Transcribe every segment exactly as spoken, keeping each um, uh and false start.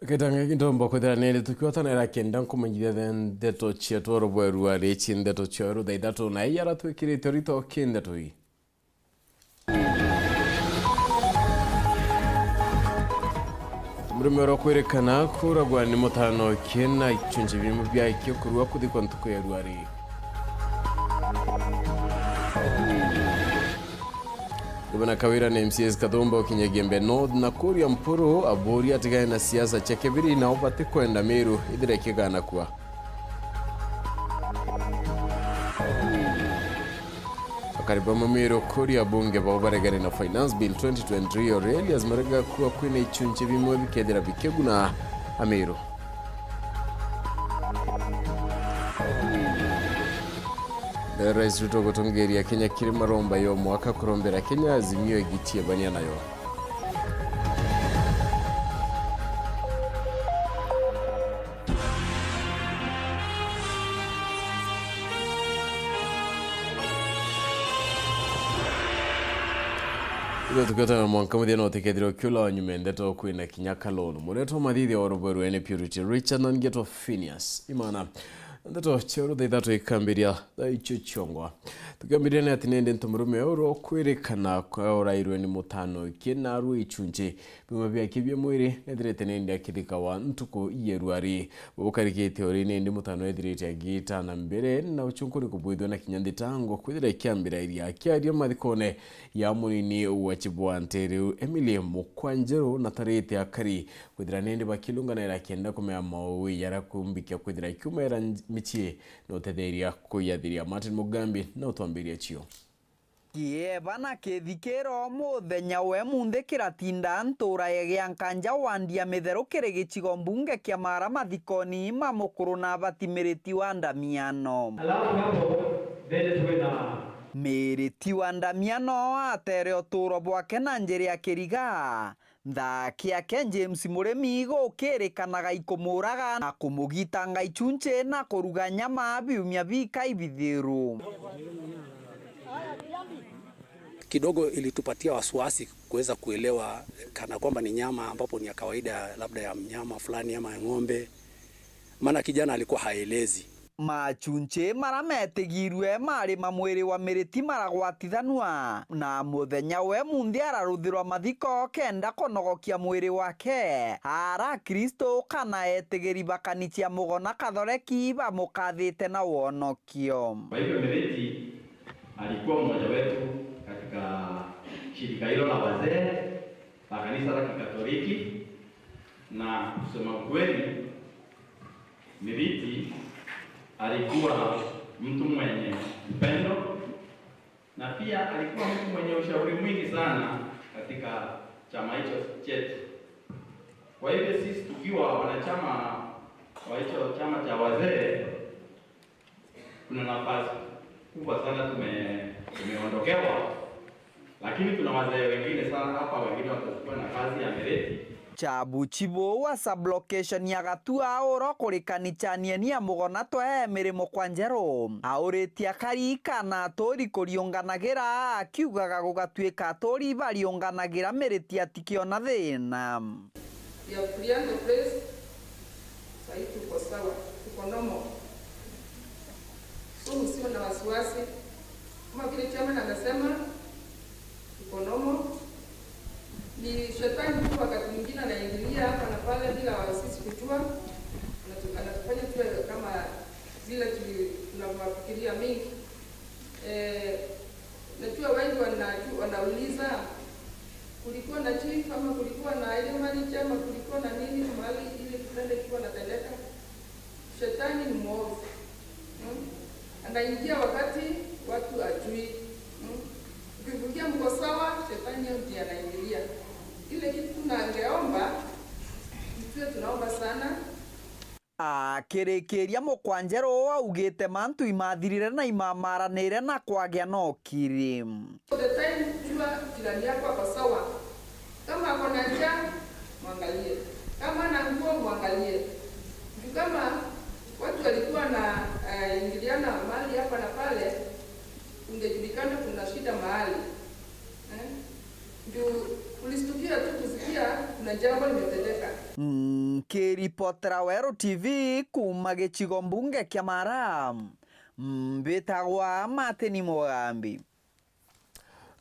Gitang'e ndomba kwithira nindi tukiwatanira kenda nkumenyithia the ndeto cietu oro bweru ari ici ndeto cia oro thaa ithatu na iyara twikirite urito ki ndeto ii. Murume oro kwirikana kuragwa ni mutano kina ichunji bimu biakio kurua kuthikwa ntuku ya ruari. Gavana Kawira na M C As Kathumba ukinyagia Embu North na Kuria Mpuru, aburi atigane na siasa cia kibiri nao batikwenda Meru ithire ikiganakua. Akari ba Meru kuria abunge bao baregane na Finance Bill twenty twenty-three, ori Elias Marega kuuga kwina ichunchi bimwe bikethira bikiguna Ameru. Rais Ruto gutongeria Kenya kiri maromba yo mwaka kurombera Kenya Azimio igitie bania nayo. Itho tukiota na mwanka muthia no tikethirwa kiula wa nyuma ndeto kwina kinya kalonu. Mureto mathithia wa rubweru ene Purity Richard na Ngeto Phineas. Imana. Ndeto cia rutha ithatu ikambiria thaa icio ciongwa. Tukiambiria ni ati nindi ntu murume uru kwirikana kwaurairwe ni mutano kina arua ichunchi. Biuma biake bia mwiri nethirite nindi akithikawa ntuku ya ruari. Bukarikite uri nindi mutano ethirite agita na mbere na uchunku ni kubwithua na kinya nthitango kwithira ikiambira iria akiaria mathikone ya munini wa Chibwante riu Emily Mukwanjeru na tarite akari kwithira nindi bakilunganaira kenda kumea maui yara kumbikia kwithira ikiumaira nj-, micii na utetheria kuyathiria. Martin Mugambi na utwambiria cio. Kieba na kithikiro muthenya we munthi kiratinda ntura ya Giankanja wandi ya Mitheru kiri gicigo mbunge kia Mara mathikoni ma mukuru na abati Miriti wa Ndamiano. Alafu hapo mbele tuwe na Miriti wa Ndamiano atere uturo bwake na njira ya kiriga. Nthaki yake James Murimi gukirikanaga ikumuraga na kumugitanga ichunchi na kuruga nyama biumia bikai bithiru. Kidogo ilitupatia wasiwasi kuweza kuelewa kana kwamba ni nyama ambapo ni ya kawaida, labda ya mnyama fulani ama ya ng'ombe, maana kijana alikuwa haelezi. Machunchi mara metigirue mari ma mwiri wa Miriti maragwatithanua, na muthenya we munthi araruthirwa mathiko kenda kunogokia mwiri wake. Ara Akristo kana etigiri ba kanisa ya Mugona Kathoreki bamukathite na wonokio. Kwa hivyo Miriti alikuwa mmoja wetu katika shirika hilo la wazee la kanisa la Kikatoliki, na kusema ukweli, Miriti alikuwa mtu mwenye upendo na pia alikuwa mtu mwenye ushauri mwingi sana katika chama hicho chetu. Kwa hivyo sisi tukiwa wanachama wa hicho chama cha wazee, kuna nafasi kubwa sana tume-, tumeondokewa, lakini kuna wazee wengine sana hapa, wengine watachukua nafasi ya Miriti. Chabu Chibu wa sub-location ya Gatua uro kuri kanichanieni ya Mugona twe Emiri Mukwanjeru auritie akari kana aturi kuriunganagira, akiugaga gugatuika aturi bariunganagira Miriti atikiona thina. We have cleared the place. Sahii tuko sawa, tuko normal. So msiwe na wasiwasi. Kama vile chairman amesema, tuko normal. Ni shetani tu wakati mwingine anaingilia hapa na pale bila sisi kujua. Anatu-, anatufanya tuwe kama vile tuli-, tuna mafikiria mingi. Eh, najua wengi wanaju-, wanauliza, kulikuwa na chief ama kulikuwa na ile manager ama kulikuwa na nini mahali ile kitendo ilikuwa inatendeka? Kaingia wakati watu ajui. Mm. Ukifikia mko sawa, shetani ndio anaingilia. Ile kitu tunangeomba, tuwe tunaomba sana. Akirikiria, Mukwanjeru uu augite mantu imathirire na imamaranire na kwagea na ukiri. The time jua jirani yako ako sawa. Kama ako na njaa, mwangalie. Kama ana nguo, mwangalie. Juu kama watu walikuwa na, eh, ingiliana mahali hapa na pale, ungejulikana kuna shida mahali. Eh? Juu ulistukia tu kusikia kuna jambo limetendeka. Nkiripotera Weru T V kuuma gicigo mbunge kia Mara, mbitagwa Martin Mugambi.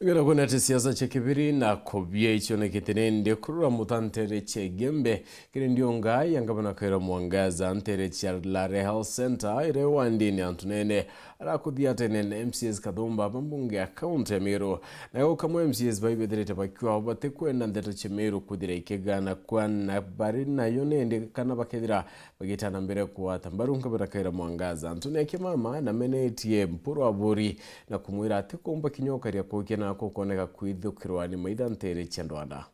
Gera kwonete siasa cia Kibiri na kubia icionekete nende kurura muta ntere cia Igembe, kiri ndiunga ya ngavana Kawira Mwangaza ntere cia Lare Health Centre iri wandini antu nene. Arakuthia tene na M C As kathumba ba mbunge ya kaunti ya Meru. Na gukamwe M C As baibethirite bakiuga batikwenda ndeto cia Meru kuthira ikigana kwana bari nayo nende kana bakethira bagita na mbere kugwata mbaru ngavana Kawira Mwangaza. Antu ni akimama na menetie Mpuru Aburi na kumwira ati kumba kinya ukaria kukia na kukoneka kwithukirwa ni maitha ntere cia ndwanda.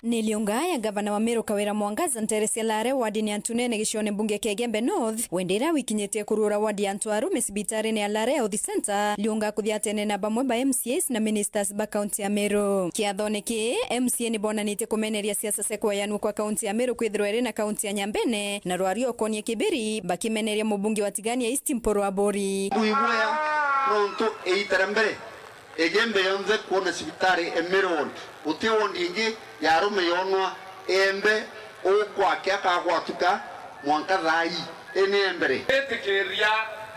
Ni liunga ya ngavana wa Meru Kawira Mwangaza ntere cia Lare wardini ya Ntunene gicione mbunge kia Igembe North, wendera wikinyitie kurura ward ya antu arume cibitarine ya Lare Health Centre, liunga kuthia tene na bamwe ba M C As na ministers ba kaunti ya Meru. Kiathone kii, M C A ni bonanitie kumeneria siasa cia kweyanua kwa kaunti ya Meru kwithirwa iri na kaunti ya Nyambene, na rwaria ukonie Kibiri, bakimeneria mubunge wa Tigania East Mpuru Aburi. Kuigwea nontu iita ria mbere Igembe yonthe kwona cibitari e Meru ward. Guti ward ingi ya arume yonwa Igembe, ugwake akagwatuka mwanka thaa ii. Ii ni Igembe ri? Itikiria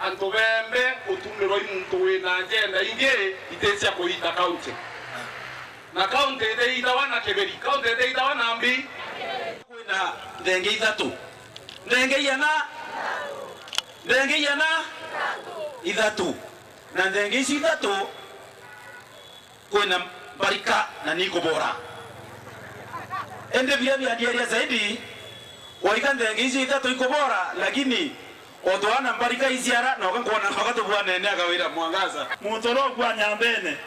antu ba Igembe gutumirwa i muntu wina agenda ingi iti cia kuita kaunti. Na kaunti itiitawa na Kibiri, kaunti itiitawa na mbi. Kwina nthenge ithatu. Nthenge iana? Nthenge iana? Ithatu. Na nthenge icio ithatu, kwina mbarika na ni ikubora. Indi biria biandieria zaidi, waiga nthenge icio ithatu ikubora, lakini utwana mbarika iciara, na ugakwona, ugatubwanene akawira Mwangaza. Muntu uria ukua Nyambene,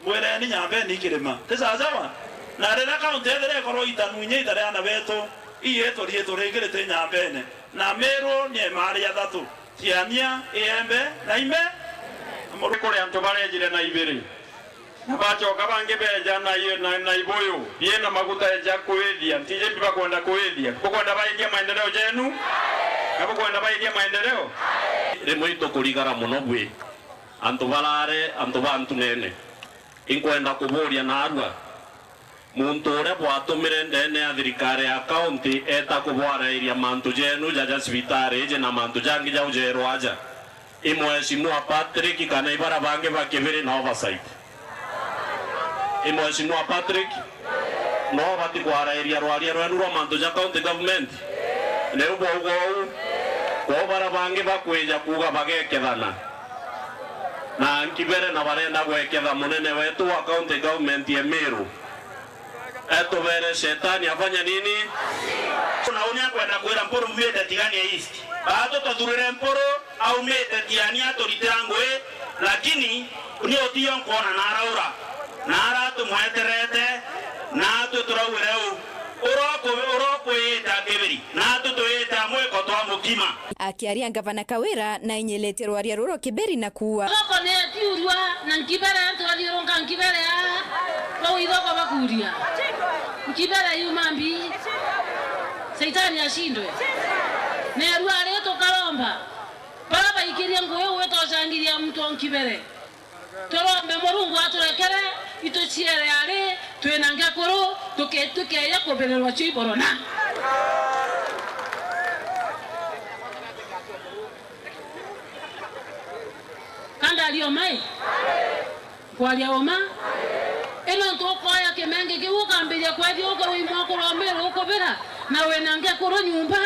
mwireni Nyambene ikirima. Ti sawa sawa? Na riria kaunti ethira ikorwo itanu inya ita ria ana betu, ii itu riitu ringi riti Nyambene. Na Meru ni emari athatu. Tiania, Igembe, na Ime. Kuri antu barejire na ibiri, na bacoka bangi beja na i-, na, na ibuyu biina maguta eja kuithia. Ntiji mbi bakwenda kuithia. Bukwenda baithia maendeleo jenu? Na bukwenda baithia maendeleo? Rimwe itukurigara muno bwi antu barare, antu ba Ntunene. Inkwenda kuburia naarua, muntu uria bwatumire ndene ya thirikari ya kaunti eeta kubwarairia mantu jenu jaja cibitari iji na mantu jangi jau jerwa aja, i Mheshimiwa Patrick kana i bara bangi ba Kibiri na oversight? I Mheshimiwa Patrick? No bati kwarairia rwaria rwenu rwa mantu ja county government? Niu bwauga uu? Kwou bara bangi bakwija kuuga bagekethana na Nkibere na barenda gweketha munene wetu wa county government ya Meru. Etubere shetani afanye nini? Na uni akwenda kwira Mpuru bumite Tigania East. Baatu tuthurire Mpuru aumite Tiania aturitira ngui, lakini ni utio nkwona naraura. Nara tumweterete, natwe turaugire uu. Uroku-, urokwiyita Kibiri, natwe twiyita mwiko twa mukima. Akiaria Ngavana Kawira nainyilite rwaria ruru Kibiri na kuuga. Thoko ni etiurua na Nkibere, antu bathiurunka Nkibere aa, bau ithoko bakuria. Nkibere yuma mbi. Shaitani ashindwe. Nerua ari tukaromba. Bara baikirie ngui ugwita ucangiria muntu o Nkibere. Turombe Murungu aturekere, ituciere ari, twina ngekuru, tuke-, tukeeja kubirirwa cio iborona. Ka ndaria uma i? Nkwaria uma? I nontu ukoya kimenge kiu ukambiria kwethia uke wi mwakuru wa Meru ukubira, na wina ngekuru nyumba,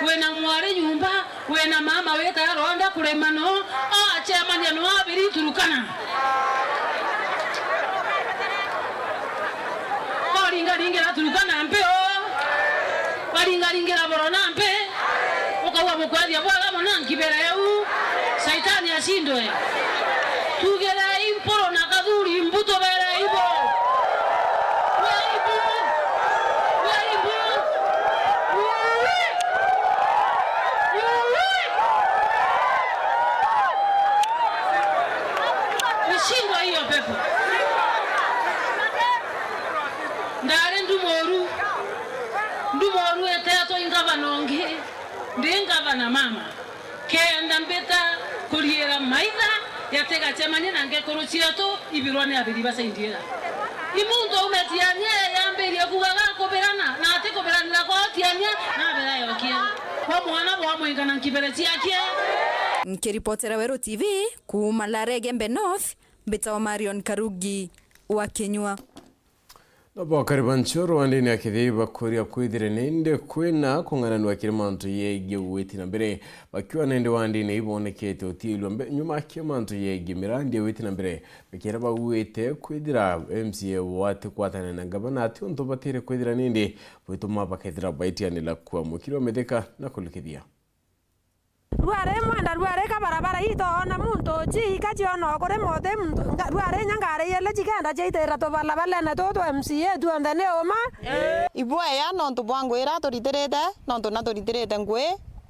wina mwari nyumba, wina mama witaga Rwanda kurima no, o acemania no abiri Turukana. Baringaringira Turukana mpi o? Baringaringira Borona mpi? Ukauga bukwethia bwega mono Nkibere eu. Ashindwe. Tugerei Mpuru na Kathuri mbu, tuberei mbu. Tuberei mbu. Tuberei mbu. Ishindwe hiyo pepo. Ndari ndumoru. Ndumoru etetwe i ngavana ungi. Ndi ngavana mama. Kenda mbita kuriira maitha, yatigacemania na ngekuru cietu ibirwa ni abiri bacaindiira. I muntu aume Tiania yambirie kuuga gakubirana, na atikubiranira kwao Tiania, nabera yokie. Kwa mwana bwa mwinga na nkibere ciakie. Nkiripotera Weru T V kuuma Laregembe North, mbitawa Marion Karugi wa Kinyua. Na bokari ba Nchoro wandini ya Kithii bakuria kwithire nindi kwina kung'ananua kiri mantu yegie gwiti na mbere, bakiuga nindi wandini ibonekete utiilua mbe-, nyuma kia mantu yegie mirandi ya gwiti na mbere, bakira bauite kwithira M C A wati kwatana na ngavana ati untu batire kwithira nindi bwituma bakethira baitianira kua mukiri wa mithika na kulikithia. Rware mwenda rware ka barabara itoona muntu uci ika ciona o kuri moti muntu, nga-, rware inya ngari ili cikenda ciaitira tubarabarene tutu twa M C A tuonthe ni uma. Ibwea nontu bwa ngui iria turitirite, nontu na turitirite ngui,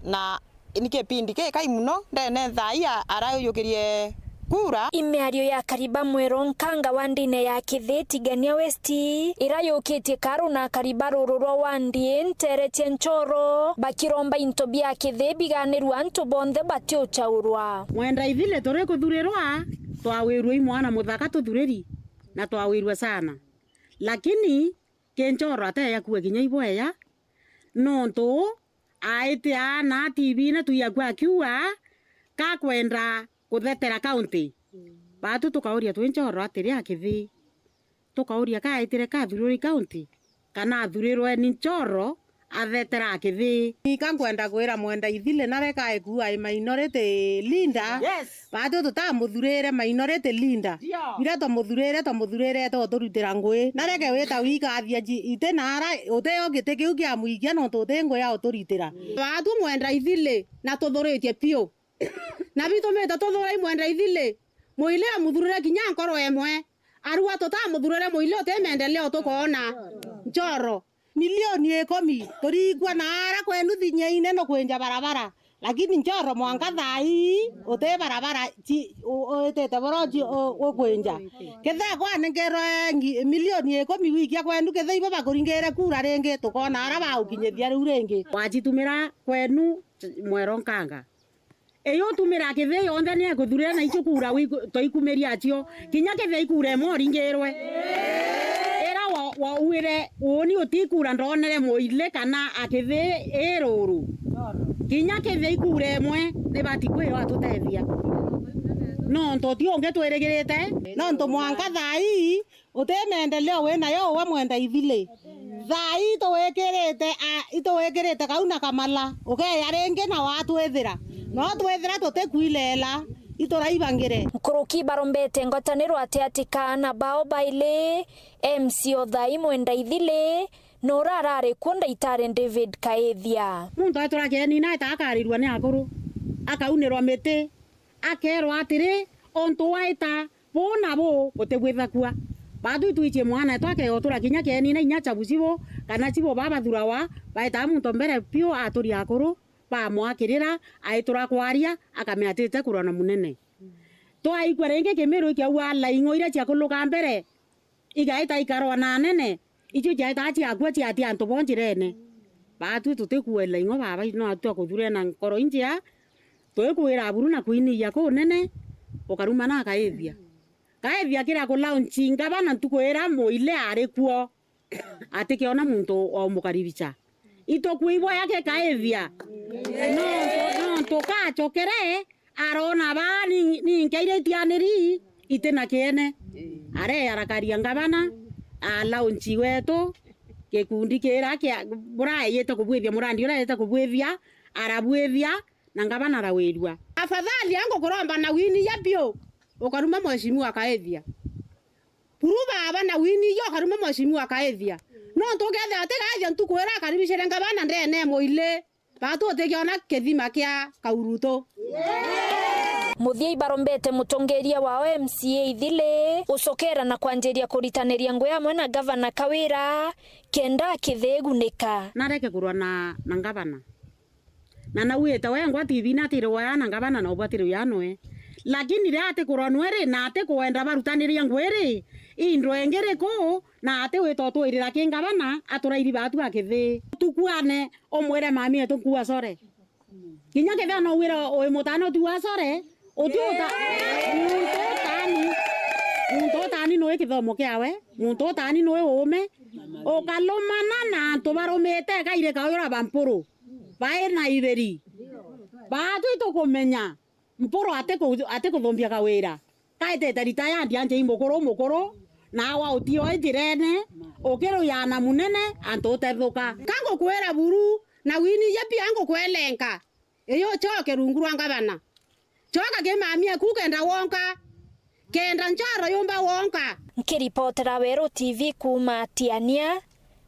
na ni kipindi kikai muno ndene thaa ii a-, arayukirie kura. I miario ya Kariba Mwero Nkanga wa ndine ya Kithii Tigania West, ira yukitie karu na Kariba ruru rwa wandi ntere cia Nchoro, bakiromba into bia Kithii biganirua antu bonthe batiuchaurwa. Mwenda ithile turi kuthurirwa, twawirua i mwana muthaka tuthuriri, na twawirua sana. Lakini ki Nchoro ateya kua kinya ibwea, nontu aiti aana T V-ine twiakua akiuga, kakwenda kuthetera kaunti. Baatu tukauria twi Nchoro atiri a Kithii. Tukauria ka aitire kathuriri kaunti, kana athurirwe ni Nchoro athetera a Kithii. Ika nkwenda kwira Mwenda Ithile nare kaekua i minority leader. Yes. Baatu tutamuthurire minority leader. Ndio. Biria twamuthurire, twamuthurire tuturutira ngui. Nareke wita wikathia ji-, iti nara, utio giti kiu kia mwikia nontu uti ngui ya uturitira. Baatu Mwenda Ithile na tuthuritie piu. Na bitumite tuthura i Mwenda Ithili, Muili amuthurire kinya nkoro emwe. Arua tutamuthurire Muili uti maendeleo tukoona. Nchoro. Milioni ikumi turikua na ara kwenu Thinyaine nukwinja barabara. Lakini Nchoro mwanka thaa ii uti barabara ci-, u-, uitite boro ci-, u-, ukwinja. Kethira kwanengerwe ngi-, milioni ikumi wikia kwenu, kethira ibo bakuringire kura ringi, tukoona ara baukinyithia riu ringi. Wacitumira kwenu Mwero Nkanga. Iyo utumira Kithii yonthe ni ekuthurira na icio kura wiku-, toikumiria acio. Kinya Kithii ikura imwe uringirwe. Ira wa, wauire uuni utikura ndonere Muili kana a Kithii i ruru. Kinya Kithii ikura imwe ni bati kwi yo atutethia. Nontu ti ungi twirigirite. Nontu mwanka thaa ii uti maendeleo winayo uwe Mwenda Ithili. Thaa ii itugwikirite, a, itugwikirite kau na kamala, ukeya ringi na watwithira. No twithira tutikuileela, ituraibangire. Nkuruki barombete ngwataniro atiati ka aana bao baili, M C O thaa ii Mwenda Ithili, na uria arari kuo ndaitari David Kaithia. Muntu atura kieni na aita akarirua ni akuru, akaunirwa miti, akerwa atiri, untu waita buu na buu butibwithakua. Baatwi twichie mwana eetwa akeotura kinya kieni na inya chabu chibo kana chibo baa bathurawa, baetaa muntu mbere piu aaturia akuru, bamwakirira, aitura kwaria, akamea atite kurwa na munene. Twaikua ringi Kimiru ikiaua laing'o iria ciakuluka mbere, igaita ikarwa na anene, icio ciaetaa ciakua ciatia antu bo njirene. Baatwi tutikuela ing'o baba, no atwa kuthure na nkoro injia, tuikwira buru na kwiniia kuu nene, ukaruma na akaithia. Kaithia kira kulaunchi ngavana ntuku iria Muile ari kuo, atikiona muntu wa umukaribisha. Itukwibwa yake kaithia. Nontu, nontu kachokere, arona baa ni, ni nkeire itianiri, itina kiene. Are arakaria ngavana, a launch wetu, gikundi kira kia, buraeyite kubwithia murandi uria ayite kubwithia, arabwithia, na ngavana arawirua. Afadhali angu kuromba na wini ya biu, ukaruma mheshimiwa kaithia. Buru baba na wini iyo ukaruma mheshimiwa kaithia. Nontu ukethira ati kaithia ntuku iria akaribishire ngavana ndene Muile. Baatu utikiona kithima kia kaurutu. Muthia ibarombete mutongeria wao M C A Ithili gucokera na kwanjiria kuritaniria ngugi amwe na gavana Kawira kenda Kithii igunika. Nareke kurwa na, na ngavana. Na nauite we ngwa T V-ini atiri waya na ngavana na ubwatiri uya noe. Lakini riria atikurwa noe ri, na atikwenda barutanirie ngugi ri, indwe ingi riku, na ati wita utwirira ki ngavana, aturairi baatu a Kithii. Tukuane, umwire mami etu nkua sore. Kinya kethira no wira wi mutano tu wa sore, uti uta-, muntu utani, muntu utani nui kithomo kiawe, muntu utani nui uume, ukalumana na antu barumite kairi kaura ba mpuru, bai na ibiri. Baatu itukumenya, mpuru ati ku-, ati kuthumbia kawira. Kaitite ritaya ndianjei mukuru mukuru, nawa utioi njirene, ukiruya na munene, antu utethuka. Ka ngukwira buru, na wini ja pia ngukwelenka, iyo ucoke rungu rwa ngavana. Coka ki mami aku kenda wonka, kenda ncoro yumba wonka. Nkiripotera Weru T V kuuma Tiania,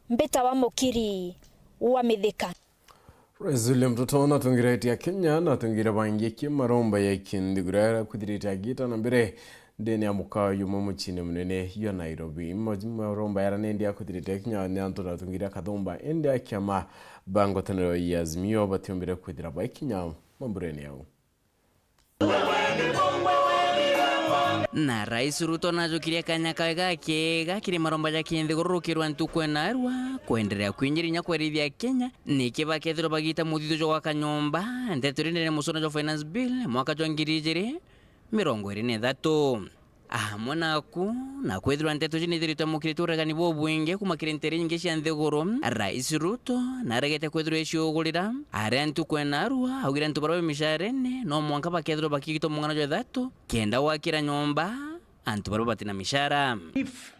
mbitawa Mukiri wa Mithika. Rais William Ruto natungire eti Akenya natungire bangi ki maromba ya kinthiguru aria akwithirite agita na mbere ndene ya mukawa yumwe muciine munene jwa Nairobi. Ma-, maromba yara nendi akwithirite kinya ni antu natungire akathumba indi a kiama ba ngwataniro ya Azimio batiombire kwithira baikinya mamburene yau. Na Rais Ruto najukirie kanya kawe gakiega kiri maromba ja kinthiguru rukirwa ntuku enarua kwenderea kwinjira inya kwerithia Kenya niki bakethirwa bagita muthithio jwa gwaka nyomba, nteto iri ndene musona jwa Finance Bill mwaka jwa ngiri ijiri mirongo iri na ithatu. Amwe naku, na kwithirwa nteto iji nithiritwe mukirite uregani bubwingi kuuma kiri nteere ingi cia nthiguru, Rais Ruto naregete kwithirwa iciugurira aria ntuku enarua augire antu baria be micarene no mwanka bakethirwa bakigitwa mung'ana jwa ithatu kenda gwakira nyomba antu baria batina micara. If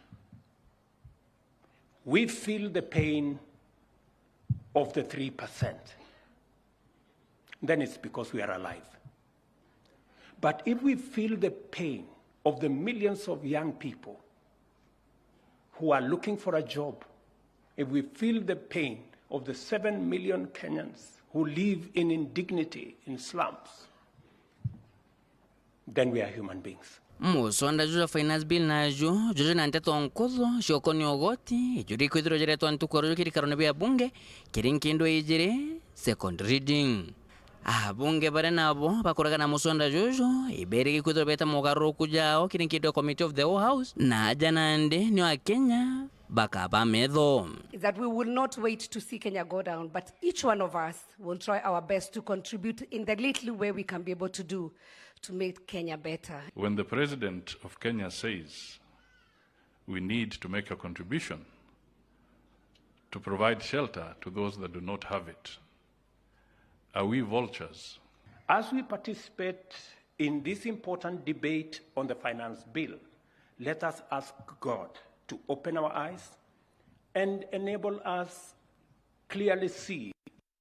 we feel the pain of the three percent, then it's because we are alive. But if we feel the pain of the millions of young people who are looking for a job, if we feel the pain of the seven million Kenyans who live in indignity in slums, then we are human beings. Musonda juju jwa Finance Bill naju juju na nteto nkuthu ciokoni ugoti juri kwithirwa jiretwa ntuku ya ruju kirikarone bia bunge kiri nkindu ijiri second reading. Abunge baria nabo bakoraga na musonda juju iberigi kwithirwa beta mugaruruku jao kiri nkindu ya committee of the whole house na aja nandi nio Akenya bakaba metho. Is that we will not wait to see Kenya go down, but each one of us will try our best to contribute in the little way we can be able to do to make Kenya better. When the president of Kenya says we need to make a contribution to provide shelter to those that do not have it, are we vultures? As we participate in this important debate on the finance bill, let us ask God to open our eyes and enable us clearly see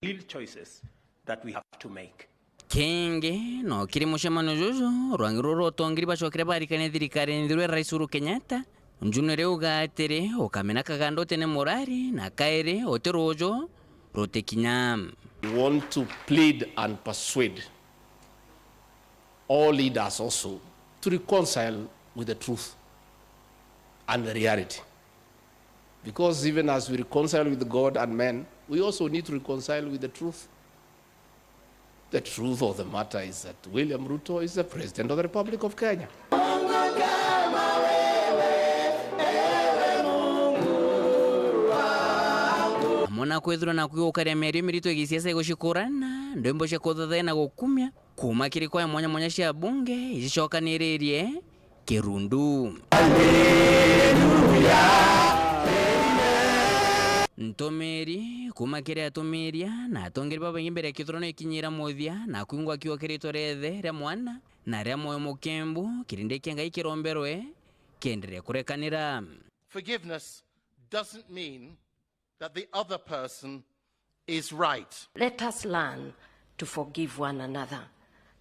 real choices that we have to make. Kingi no kiri mucemanio juju rwangi ruru rwa utongeri bacokire barikania thirikari nthiru ya Rais Uhuru Kenyatta. Njunire uga atiri ukamena kaganda utene murari na kairi uti ruju rutikinya. We want to plead and persuade all leaders also to reconcile with the truth and the reality. Because even as we reconcile with God and men, we also need to reconcile with the truth. The truth of the matter is that William Ruto is the President of the Republic of Kenya. Amwe na kwithirwa na kwigukaria miario miritu ya gisiasa igucikurana, ndwimbo cia kuthathaya na gukumia, kuuma kiri kwaya mwanya mwanya cia bunge icicokaniririe kirundu. Ntumiri kuuma kiri atumiria na atongeri babaingi mbere ya kithurano ikinyira muthia na kwingwa kiugo kiri ritwa ria Ithe, ria Mwana na ria Mwoyo Mukimbu, kirindi kia Ngai kiromberwe kienderee kurekanira. Forgiveness doesn't mean that the other person is right. Let us learn to forgive one another.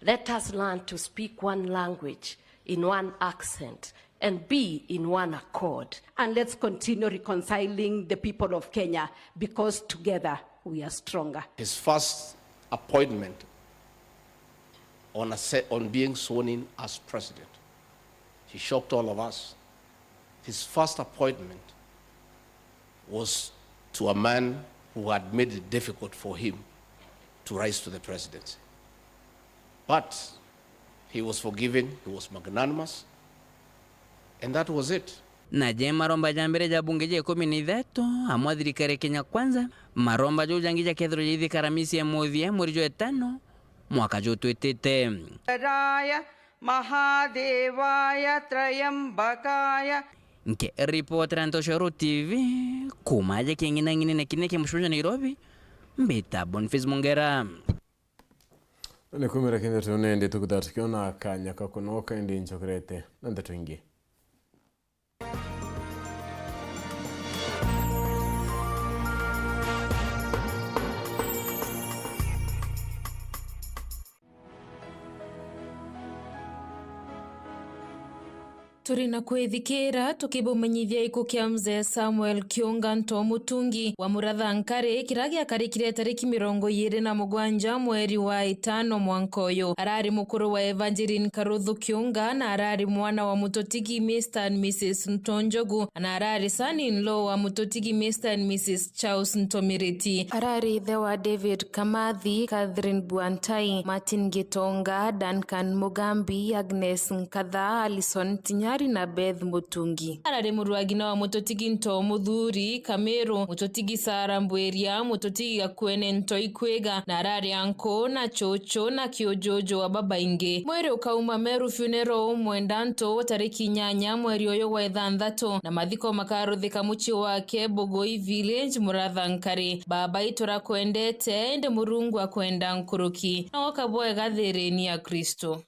Let us learn to speak one language, in one accent, and be in one accord. And let's continue reconciling the people of Kenya, because together we are stronger. His first appointment on, a se- on being sworn in as president. He shocked all of us. His first appointment was to a man who had made it difficult for him to rise to the presidency. But he was forgiving, he was magnanimous, and that was it. Na je maromba ja mbere ja bunge ja ikumi na ithatu, amwe a thirikari ya Kenya Kwanza, maromba jau jangi jakethirwa jaithikara misi ya muthia mweri jwa itano mwaka juu twitite. Raya Mahadevaya Trayambakaya. Nkiripotera Ntoshoro T V, kuma aja king'inang'inine kine kia mucunja Nairobi, mbita Boniface Mongera. Ni kumira kindi tunendi tukutha tukiona kanya ka kunoka indi ncokerete na ndeto ingi. Turi na kwithikira tukibumenyithia gikuu kia mzee Samuel Kiunga Nto Mutungi wa Muratha Nkari, kiria giakarikire tariki mirongo iiri na mugwanja mweri wa itano mwanka uyu. Arari mukuru wa Evangeline Karuthu Kiunga, na arari mwana wa mututigi Mister and Missus Ntonjogu, na arari son-in-law wa mututigi Mister and Missus Charles Ntomiriti. Arari ithe wa David Kamathi, Catherine Buantai, Martin Gitonga, Duncan Mugambi, Agnes Nkatha, Alison Tinyari na Beth Mutungi. Arari muru wa ng'ina wa mututigi Nto Muthuri Kamiru, mututigi Sara Mbwiria, mututigi Gakuene Nto Ikwiga, na arari anku na chuchu na kiujuju wa babaingi. Mwiri ukauma Meru Funeral mwenda ntu tariki inyanya mweri uyu wa ithanthatu, na mathiko makaruthika mucii wake Bugui Village, Muratha Nkari. Baba, iturakwendete, indi Murungu akwenda nkuruki. Nogoka bwega thiirine ya Kristo.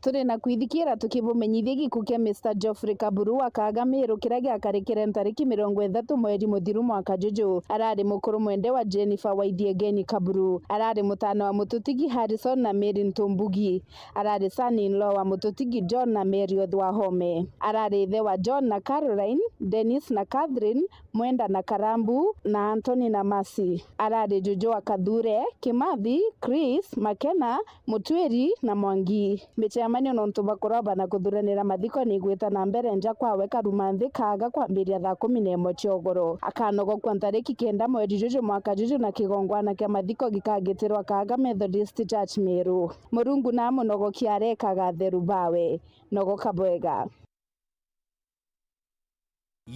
Turi na kwithikira tukibumenyithia gikuu kia Mister Geoffrey Kaburu wa Kaaga Miru, kiria giakarikire ntariki mirongo ithatu mweri muthiru mwaka juju. Arari mukuru mwende wa Jennifer Waithiegeni Kaburu. Arari mutaana wa mututigi Harrison na Mary Ntumbugi. Arari son-in-law wa mututigi John na Mary Othwahome. Arari ithe wa John na Caroline, Dennis na Catherine, Mwenda na Karambu, na Anthony na Mercy. Arari juju wa Kathure, Kimathi, Chris, Makena, Mutwiri na Mwangi. Micemanio nontu bwa kuroba na kuthuranira mathiko ni igwita na mbere nja kwawe Karuma Nthi Kaaga kwambiria thaa kumi na imwe cia ugoro. Akanogokua ntariki kenda mweri juju mwaka juju, na kigongwana kia mathiko gikagitirwa Kaaga Methodist Church Miru. Murungu na amunogokia areka atheru bawe. Nogoka bwega.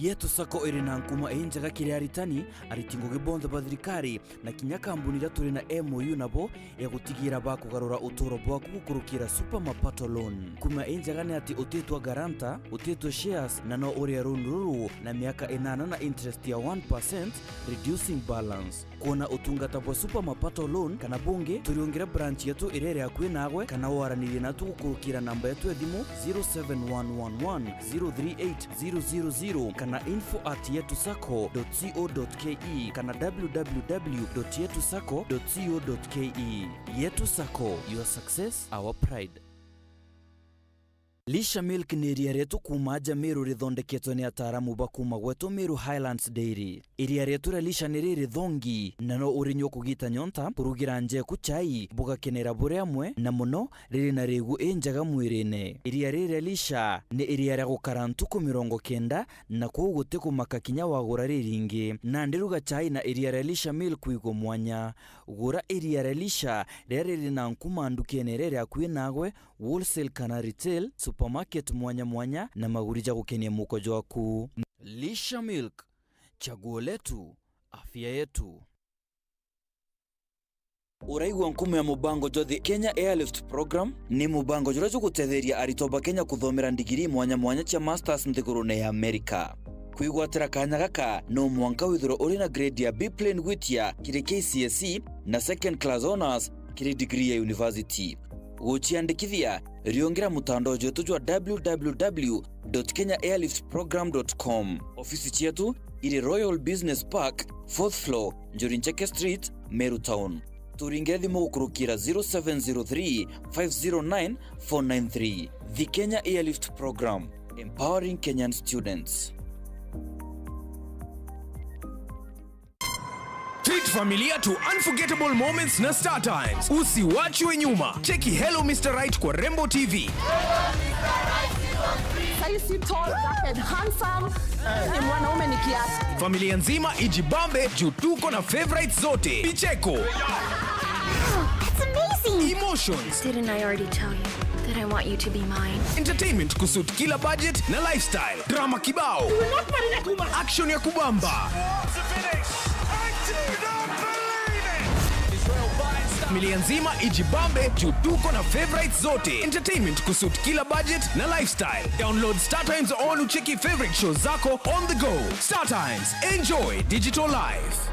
Yetu Sacco iri na nkuma injega kiri aritani, ariti ngugi bonthe ba thirikari, na kinya kambuni iria turi na M O U nabo ya gutigira bakugarura uturo bwaku gukurukira Super Mapato Loan. Nkuma injega ni ati utitwa guarantor, utitwa shares, na no urie loan ruru na miaka inana na interest ya one percent, reducing balance. Kwona utungata bwa Super Mapato Loan kana bungi, turiungire branch yetu iria iri akui naagwe, kana waranirie natu gukurukira namba yetu ya thimu zero seven one one one zero three eight zero zero zero kana info at yetu sacco dot co dot ke kana w w w dot yetu sacco dot co dot ke. Yetu Sacco, your success, our pride. Lisha Milk ni iria rietu kuuma aja Meru rithondeketwe ni ataaramu ba kuuma gwetu Meru Highlands Dairy. Iria rietu ria Lisha ni riri thongi, na no urinyua kugita nyonta, kurugira nja eku chai, bugakenera buri amwe, na muno riri na rigu injega mwirine. Iria riri ria Lisha ni iria ria gukara ntuku mirongo kenda, na kwou gutikumaka kinya wagura riringi. Nandi ruga chai na iria ria Lisha Milk wigwe mwanya. Gura iria ria Lisha riria riri na nkuma ndukene iria iri akui naagwe, wholesale kana retail, supermarket mwanya mwanya, na maguri ja gukenia muko jwaku. Lisha Milk, chaguo letu, afya yetu. Uraigua nkuma ya mubango jwa The Kenya Airlift Program? Ni mubango juria jugutetheria aritwa ba Kenya kuthomera ndigiri mwanya mwanya cia masters nthigurune ya Amerika. Kwigwatira kanya gaka, no mwanka withirwe uri na grade ya B plain gwitia kiri K C S E na second class honours kiri degree ya university. Guciandikithia, riungira mutandao jwetu jwa w w w dot kenya airlift program dot com. Ofisi cietu iri Royal Business Park, fourth floor, Njuri Ncheke Street, Meru Town. Turingire thimu gukurukira zero seven zero three, five zero nine, four nine three. The Kenya Airlift Program, empowering Kenyan students. Familia to unforgettable moments na Star Times. Usiwachwe nyuma. Cheki Hello Mister Right kwa Rembo T V. Saizi tall, dark and handsome. Ni mwanaume ni kiasi. Familia nzima ijibambe juu tuko na favorites zote. Vicheko. That's amazing. Emotions. Didn't I already tell you that I want you to be mine? Entertainment kusuit kila budget na lifestyle. Drama kibao. Action ya kubamba. Familia nzima ijibambe juu tuko na favorites zote. Entertainment kusuit kila budget na lifestyle. Download Star Times on ucheki favorite shows zako on the go. Star Times, enjoy digital life.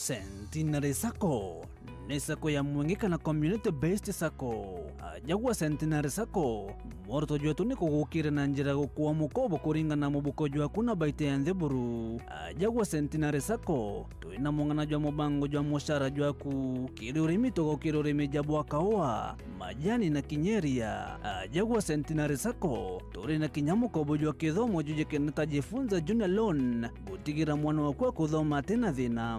Centenary Sacco ni sacco ya mwengi kana community based sacco. Aja gwa Centenary Sacco, mworoto jwetu ni kugukira na njira ya gukua mukobo kuringana na mubuko jwaku na baita ya nthi buru. Aja gwa Centenary Sacco, twina mung'ana jwa mubango jwa mucara jwaku. Kiri urimi, tugukira urimi ja bwa kaua, majani na kinya iria. Aja gwa Centenary Sacco, turi na kinya mukobo jwa kithomo jujikene ta Jifunza Junior Loan, gutigira mwana waku akuthoma atina thina.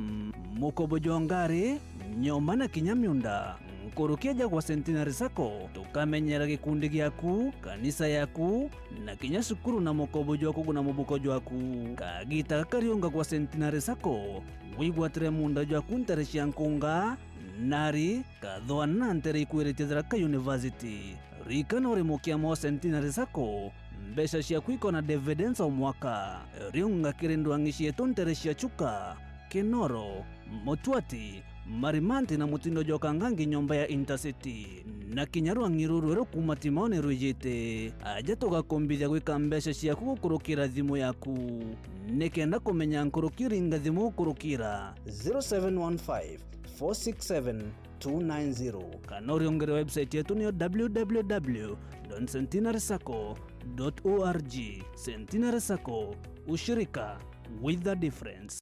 Mukobo jwa ngari, nyomba na kinya miunda. Nkuruki aja gwa Centenary Sacco, tukamenyera gikundi giaku, kanisa yaku, na kinya cukuru na mukobo jwa kuguna mubuko jwaku. Kagita gaka riunga gwa Centenary Sacco, wigwatire munda jwaku ntere cia nkunga, nari, kathwana na ntere ikwiritie Tharaka University. Ririkana uri mukiama wa Centenary Sacco, mbeca ciaku ikona dividends o mwaka. Riunga kiri ndwang'i cietu ntere cia Chuka, Kinoro, Mutwati, Marimanti na mutindo jwa Kangangi nyomba ya Intercity. Na kinya rwang'i ruru rweru kuuma Timaone rwijite. Aja tugakumbithia gwika mbeca ciaku gukurukira thimu yaku. Nikenda kumenya nkuruki, ringa thimu gukurukira zero seven one five, four six seven, two nine zero. Kana uriungire website yetu niyo w w w dot centenary sacco dot org. Centenary Sacco, ushirika with the difference.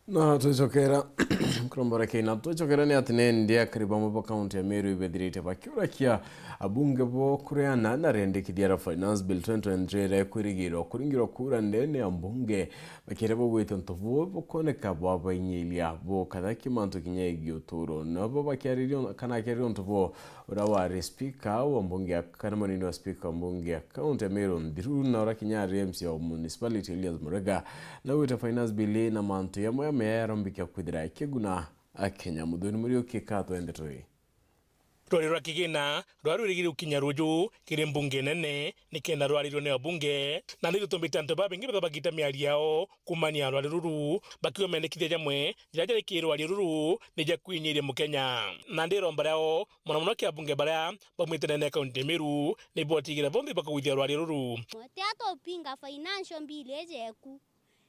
Na twicokera kurombora kina twicokera ni ati ni ndi akari bamwe ba kaunti ya Meru ibethirite bakiurakia abunge bo kureana na rendekithia ra Finance Bill twenty twenty-three iria ikwirigirwa kuringirwa kura ndene ya mbunge, bakiria bagwite untu buu bukoneka bwabainyiria bo kathaki mantu kinya igi uturo. Nabo bakiariria un-, kana akiariria untu buu uria wari spika wa mbunge ya, kana munini wa spika wa mbunge ya kaunti ya Meru nthiru, na uria kinya ari M C wa municipality Elias Murega, na gwita Finance Bill na mantu yamwe yamwe yarombika kwithira ikiguna Akenya. Muthoni Muriuki ka twende tui. Rwari rwa kigina rwari rwirigiri gukinya ruju kiri mbunge nene, nikenda rwarirwe ni abunge, na ni rutumbite antu babaingi betha bagita miario yao kumania rwari ruru, bakiuga mendekithia jamwe jaria jari kiri rwari ruru ni ja kwinyiria Mukenya. Na ndi iromba riao, mono mono ki abunge baria baumite nene ya kaunti ya Meru, ni bwatigire bonthe bakagwithia rwari ruru. Ti atupinga financial bill iji eku.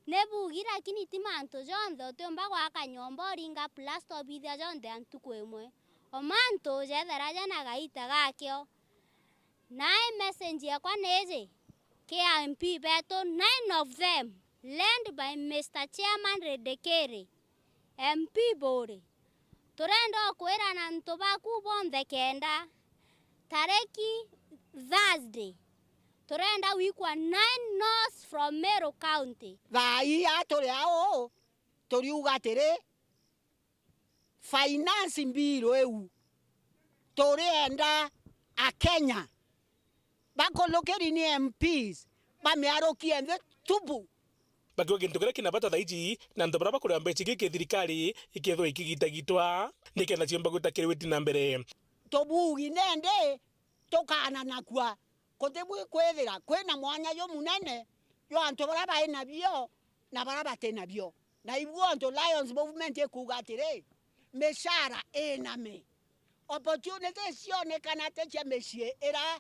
Ni bugi, lakini ti mantu jonthe. Utiumba gwaka nyomba uringa plaster ubithia jonthe a ntuku imwe. O mantu jethera jena gaita gakio. Nae message yakwa ni iji, ki M P betu, nine of them, led by Mister Chairman Redekiri, M P Buri. Turenda ukwirana antu baku bonthe kenda tariki Thursday, turenda gwikwa nine no's from Meru County. Thaa ii a turi au, turiuga atiri, finance bill iu turienda Akenya bakurukiri ni M Ps bamiarukie nthi tubu. Bakiuga gintu kiria kina bata thaiji na antu baria bakuria mbeca igiki thirikari ikethirwa ikigitagitwa nikenda ciumba gwita kiri witi na mbere. Tubugi nende tukaananakua. Kutibwi kwithira kwina mwanya jumunene jwa antu baria bai nabio na baria bati nabio. Na ibu untu Lions Movement ikuuga atiri, micara iname, opportunities cionekana ti cia micii iria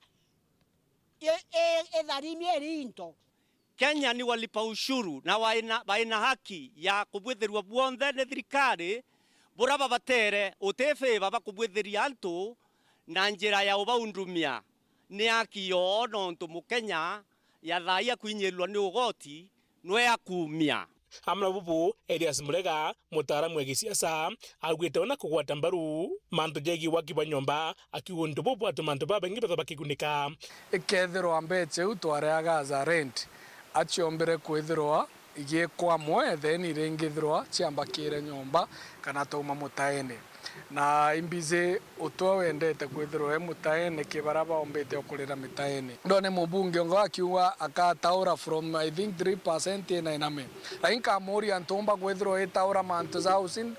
i-, i-, itharimi iri into. Kenya ni walipa ushuru na waina, baina haki ya kubwithirua bwonthe ni thirikari buria babatere, uti favor bakubwithiria antu na njira ya ubaundumia. Ni haki yoo, nontu Mukenya ya thaai akwinyirwa ni ugoti nwe akumia. Amwe na bubu, Elias Murega, mutaaramu wa gisiasa, augite ona kugwata mbaru mantu jegie waki bwa nyomba, akiuga untu buu bwatuma antu babaingi bethirwa bakigunika. Ikethirwa mbecha iu twareaga as a rent, aciombire kwithirwa igiikwa amwe, then iringithirwa ciambakire nyomba kana tauma mutaene. Na imbizi utwe wendete kwithirwa e mutaene ki baria baombite o kurira mitaene. Ndone mubunge ungi akiuga akataura from, I think, three percent ina iname. Lakini nkamuria ntumba kwithirwa itaura mantu ja housing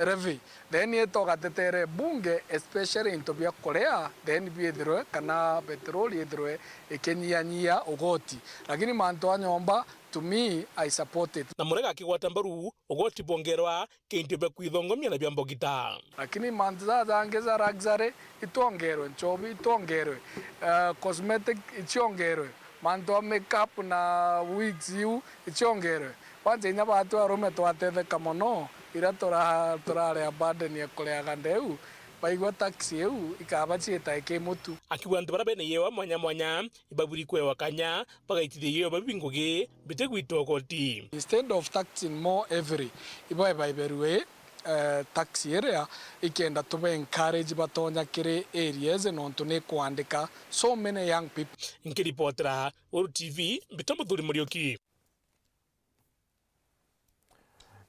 levy, then itogatetere bunge, especially into bia kuria, then biithirwe kana petrol ithirwe ikinyihanyihia ugoti. Lakini mantu a nyomba, to me, I support it. Na Murega akigwata mbaru ugoti bwongerwa kintu bia kwithongomia na bia mbogita. Lakini mantu jaja jangi ja luxury itiongerwe, nchobi itiongerwe, eh, cosmetic iciongerwe, mantu a makeup na wigs iu iciongerwe. Kwanza inya baatu arume twatetheka mono, iria tura-, turari a burden ya kureaga ndeu, baigua tax iu ikaba ciita iki mutu. Akiuga antu baria bena iewa mwanya mwanya ibaburi kwewa kanya bagaitithia iewa babi ngugi bitigwitwa ugoti. Instead of taxing more heavily, ibae baiberue, eh, tax iria ikenda tube encourage batonya kiri areas nontu ni kwandika so many young people. Nkiripotera Uru T V, mbitwa Muthuri Muriuki.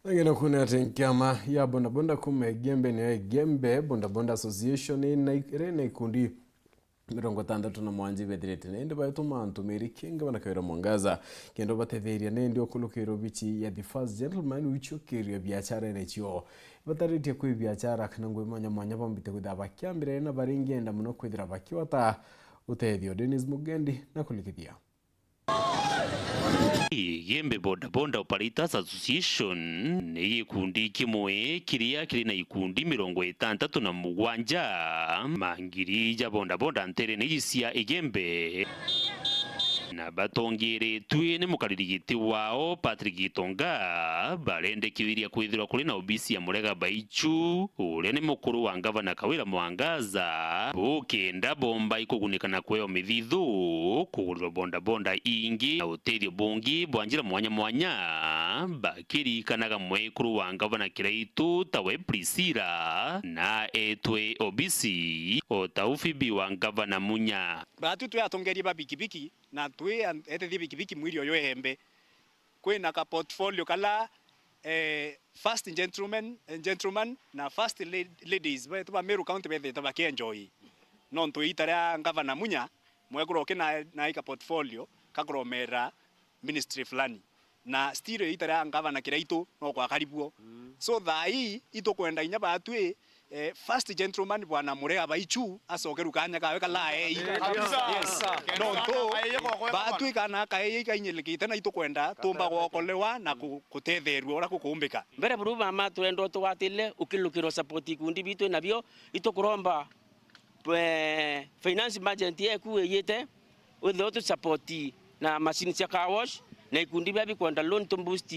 Nagena kuona ati nkiama ya bodaboda kuma Igembe niyo Igembe Bodaboda Association na ik-, iri na ikundi mirongo itantatu na mwanja ibethirite na indi baituma antu meri kingi banakawira mwangaza kenda batetheria na indi ukulukira obichi ya the first gentleman wichokerio biachara ene cio. Bataritie kwi biachara kana ngui mwanya mwanya bombite kwithira bakiambira na baringienda muno kwithira bakiwata utethio. Dennis Mugendi na kulikithia. Igembe Boda Boda Operators Association ni gikundi kimwe kiria kiri na ikundi mirongo itantatu na mugwanja mangiri ja boda boda nterene iji cia Igembe, na batongeretue ni mukariri giti wao Patrick Gitonga, barendekithiria kwithirwa kuri na obisi ya Murega Baichu, uria ni mukuru wa ngavana Kawira Mwangaza, bukenda bomba ikugunika na kweo mithithu, kugurirwa boda boda ingi na utethio bungi bwa njira mwanya mwanya, bakiririkanaga mwekuru wa ngavana Kiraitu tawe Priscilla, na etwe obisi o tau Phoebe wa ngavana Munya. Baatu twi atongeria ba bikibiki na twi an-, etethia bikibiki mwiri uyu Igembe. Kwina ka portfolio kala, eh, first gentleman, eh, gentleman na first la-, ladies betu ba Meru County bethite bakienjoy. Nontu iita ria ngavana Munya, mwekuru uki na, na ika portfolio kakuromera ministry fulani. Na still iita ria ngavana Kiraitu no kwa karibwo. So thaa ii itukwenda inya baatwi, eh, first gentleman bwana Murega Baichu acokeru kanya kawe kala ei. Kabisa. Yes. Nontu baatwi kana kaei kainyirikite na itukwenda tumba gwokolewa na ku-, kutetherua uria kukumbika. Mbere buru mama turenda utugwatire ukilukirwa support ikundi bitu nabio itukuromba, eh, finance emergency eku iyite, withirwe tu support na machine cia car wash na ikundi bia bikwenda loan to boost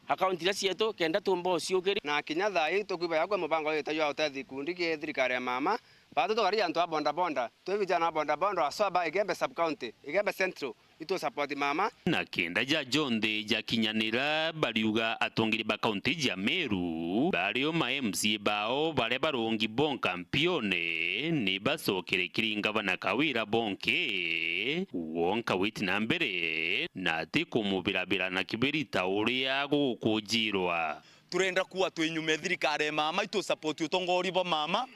account iria cietu kenda tumba uciukiri. Na kinya thaa ii tukwibaya kwi mubango witayua utethia ikundi ki thirikari ya mama, batu tukari antu a boda boda, twi vijana a boda boda, aswa ba Igembe sub county, Igembe Central, itu support mama. Na kenda ja jonthe jakinyanira, bariuga atongeria ba kaunti ja Meru, bario ma M C A bao baria barungi bonka mpione, ni bacokere kiri ngavana Kawira bonke, wonka witi na mbere, na ati kumubirabira na kibirita uria gugukujirwa. Turenda kuwa twi nyuma e thirikari ya mama, itu support utongoria bwa mama.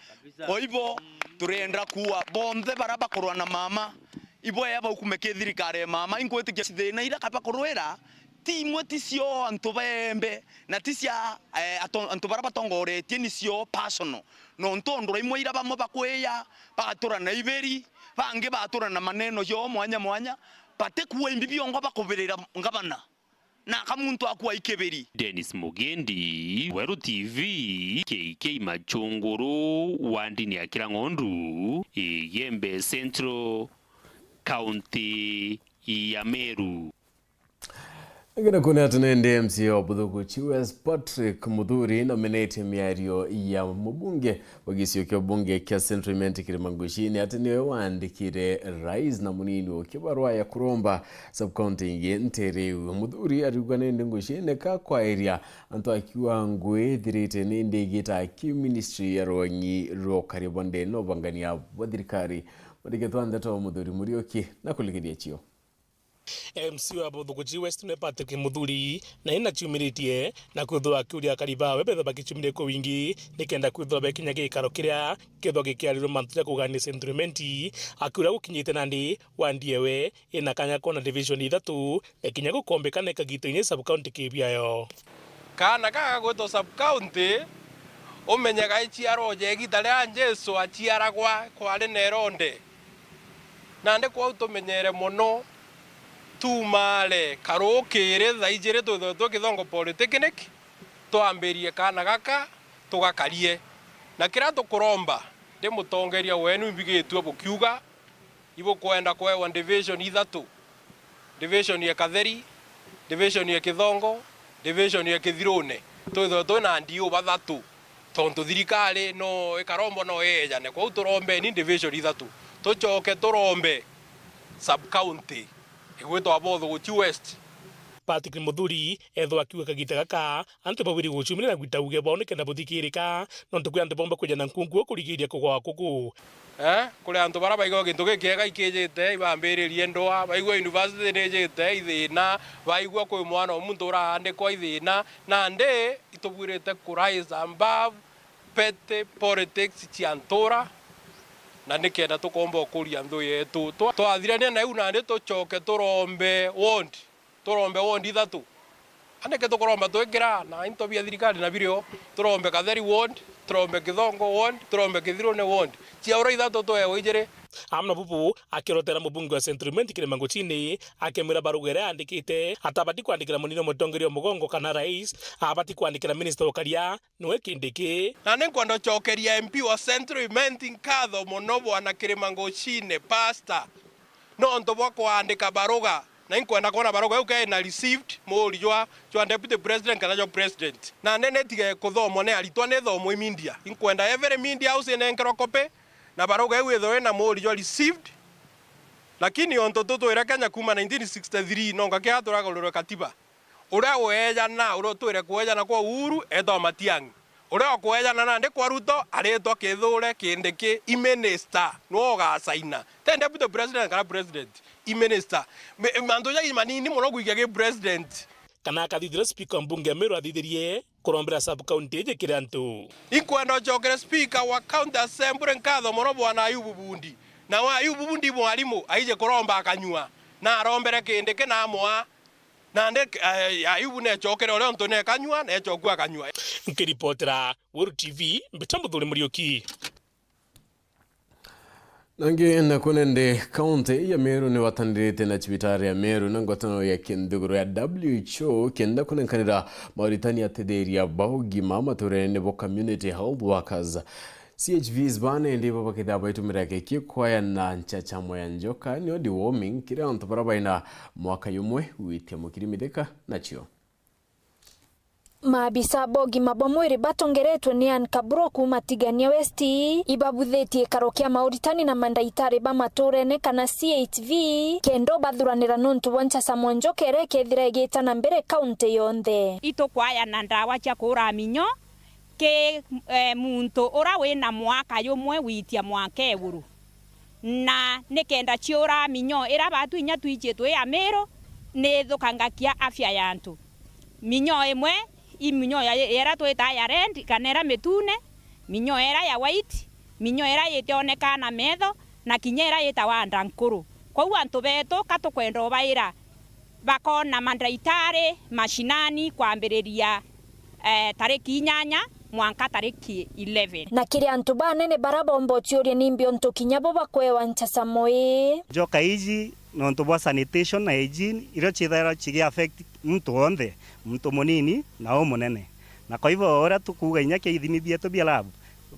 Kwa hivyo, turenda kuwa bonthe bara bakorwa na mama, ibo ea baukume ki thirikari ya mama. Inkwitikia thina ira kabakorwira, ti imwe ti cio antu ba Igembe, na ti cia, eh, ato-, antu bara batongoretie, ni cio personal. Nontu ndura imwe ira bamwe bakwiya, bagatura na iberi, bangi batura na maneno jo mwanya mwanya, batikuwa imbi biongo bakubirira ngavana. Na ka muntu akua ikibiri. Dennis Mugendi, Weru T V, K K Machunguru, wa ndini ya Kirang'ondu, Igembe Central, County ya Meru. Ngenda kuona ati nende M C A wa Buthuguchi West Patrick Muthuri namenetie miario ya mubunge wa gicigo kia ubunge kia Central Imenti Kirima Ngucine ati niwe waandikire rais na munini uki barua ya kuromba sub-county ingi ntere iu. Muthuri ariuga nende Ngucine ka kwaeria antu akiuga ngui ithirite nindi igita ki ministry ya rwang'i rwa ukari bwa ndene na ubangania bwa thirikari. Mwandiki wa ndeto Muthuri Muriuki na kuligiria cio. M C wa Buthuguchi West ni Patrick Muthuri, na ina ciumiritie na kwithirwa akiuria akari bawe bethirwa bakicumirie kwa wingi nikenda kwithirwa bekinya gikaro kiria kethirwa gikiarirwe mantu ja kugania Central Imenti, akiuria gukinyite nandi wandi ewe ina kanya kwona division ithatu, na kinya gukombekana ikagita inya sub-county kibiayo. Kaana gaka gagwitwa sub-county, umenye gaiciarwa ja igita riria Jesu aciaragwa kwari na Herode. Nandi kwou tumenyere mono, tumaare karukiri thaa ijiri twithwe twi Kithongo Polytechnic, twambirie kaana gaka tugakarie. Na kiria tukuromba, ndi mutongeria wenu imbigitue bukiuga, ibukwenda kwewa division ithatu, division ya Katheri, division ya Kithongo, division ya Kithirune. Twithwe twi na D O bathatu, tontu thirikari no ikarombo no iyejane. Kwou turombeni division ithatu, tucoke turombe sub-county igwitwa Buthuguchi West. Patrick Muthuri ethwa akiuga kagita gaka, antu babwiri gucumira na gwita uge bwao nikenda buthikirika, nontu kwi antu bomba kwija na nkungu kurigiria kugwa kuku. Eh, kuri antu baria baigua gintu gikiega ikijite, ibambiririe ndwaa, baigua university nijite ithina, baigua kwi mwana o muntu uraandikwa ithina, nandi itubwirite ku rise above petty politics cia ntura, na nikenda tukomba ukuria nthu yetu. Twa-, twathirania na iu nandi tucoke turombe ward. Turombe ward ithatu. Andike tukuromba twikira na into bia thirikari na birio. Turombe Katheri ward, turombe Kithongo ward, turombe Kithirune ward. Ciaura ithatu tuewe ijiri. Amwe na bubu akirotera mubunge wa Central Imenti Kirima Ngucine, akimwira baruga iria aandikite, atabati kwandikira munini wa mutongeria wa mugongo kana rais, abati kwandikira minista wa ukaria, niwe Kindiki. Na ni nkwenda ucokeria M P wa Central Imenti nkatho mono, bwana Kirima Ngucine, pastor, nontu bwa kwandika baruga. Na inkwenda kwona baruga iu kena received, muuri jwa, jwa deputy president kana jwa president. Na nene tige kuthomwa ni aritwa, ni thomwe i media. Inkwenda every media house inenkerwa copy, na baruga iu ithwe ina muuri jwa received. Lakini ontu tutwire Kenya kuma nineteen sixty-three, nonga kia turagururwe katiba. Uria weejana, uria utwire kweejana kwa Uhuru, etwa Matiang'i. Uria ukweejana nandi kwa Ruto, aritwa Kithure Kindiki, i minister, niwe ugasaina. Ti deputy president kana president, i minister. Me-, mantu jai manini mono gwikia ki president. Kana akathithira speaker wa mbunge ya Meru athithirie kurombera sub-county iji kiri antu. Inkwenda ucokere speaker wa county assembly nkatho mono bwana Ayubu Bundi. Na wa Ayubu Bundi mwarimu, aije kuromba akanyua. Na arombere Kindiki na amwa. Nandi, eh, Ayubu necokere uria untu nekanyua, necokua akanyua. Nkiripotera Weru T V, mbita Muthuri Muriuki. Nangi nakuo nende kaunti ya Meru niwatanirite na cibitari ya Meru na ngwataniro ya kinthiguru ya W H O kenda kunenkanira mauritani atetheria ba ugima maturene bo community health workers. C H Vs bane ndibo bakethira baitumira giki kwayana nchachamo ya njoka, nio deworming, kiri antu baria baina mwaka yumwe gwitia mukiri mithika nacio. Maabisa ba ugima bwa mwiri batongeretwe ni Ann Kaburo kuuma Tigania West ibabuthitie ikaro kia mauritani na mandaitari ba maturene kana C H V kenda ubathuranira nontu bwa nchachamo njoka iria ikethira igita na mbere kaunti yonthe. Itukwayana ndawa cia kuura minyo ki, eh, muntu ura wina mwaka yumwe gwitia mwaka iguru. Na nikenda ciura minyo ira batu inya twichitwe ya Meru ni ithukangakia afya ya antu. Minyo imwe i minyo ya, ira twitaa ya red kana ira mitune, minyo ira ya white, minyo ira itionekaa na metho, na kinya ira yitawa nda nkuru. Kwou antu betu ka tukwenda ubaira bakona mandaitari mashinani kwambiriria, eh, tariki inyanya mwanka tariki eleven. Na kiri antu banene bara bomba uciuria nimbi untu kinya bo bakwewa nchachamo ii? Njoka iji nontu bwa sanitation na hygiene, irio cithairwa cigi affect muntu wonthe, muntu munini na umunene. Na kwa hivyo uria tukuuga inya kia ithimi bietu bia lab,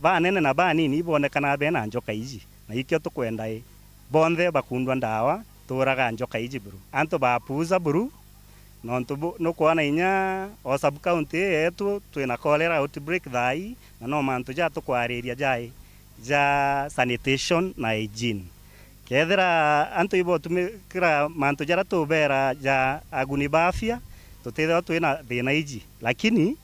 banene na banini ibonekana bena njoka iji, na ikio tukwenda i bonthe bakundwa ndawa tuuraga njoka iji buru. Antu bapuuza buru, Nontu bu-, nukwona inya o sub county ii yetu twina cholera outbreak thaa ii, na no mantu ja tukwariria jai ja sanitation na hygiene. Kethira antu ibotumikira mantu jaria tubera ja aguni ba afya, tutithirwa twina thina iji, lakini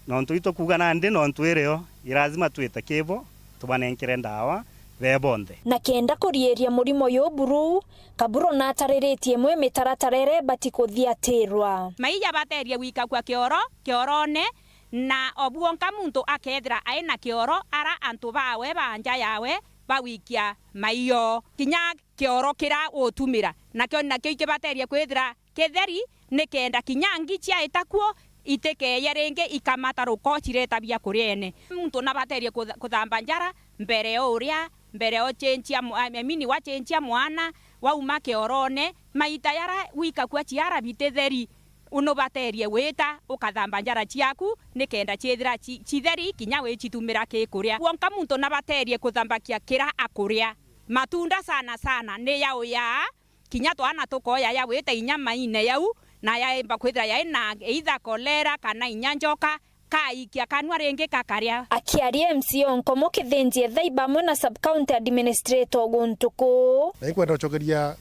nontu itukuuga nandi nontu irio, i lazima twite kibo tubanenkere ndawa be bonthe. Na kenda kuriiria murimo uyu buru, Kaburo natariritie imwe mitaratara iria ibati kuthiatirwa. Mai jabaterie gwikagua kioro, kiorone, na o bwonka muntu akethira ai na kioro ara antu bawe ba nja yawe bagwikia mai oo. Kinya kioro kiria utumira, nakio, nakio ikibaterie kwithira kitheri, nikenda kinya ngi ciaita kuo itikeye ringi ikamata ruko cireta biakuria ene. Muntu nabaterie kutha-, kuthamba njara mbere ya uria, mbere ya ucenjia mu-, I mean, wacenjia mwana, wauma kiorone, maita yara wikakua ciara bititheri, unubaterie wita ukathamba njara ciaku nikenda ciithira ci-, citheri kinya wicitumira ki kuria. Kwonka muntu nabaterie kuthambakia kira akuria. Matunda sana sana ni ya uyaa, kinya twana tukoya ya gwita inya maine yau, na yaimba kwithira yai na either cholera kana inya njoka, kaikia kanua ringi kakaria. Akiaria M C A o Nkomo Kithinji Ethaiba amwe na sub county administrator o guntu kuu. Na inkwenda gucokeria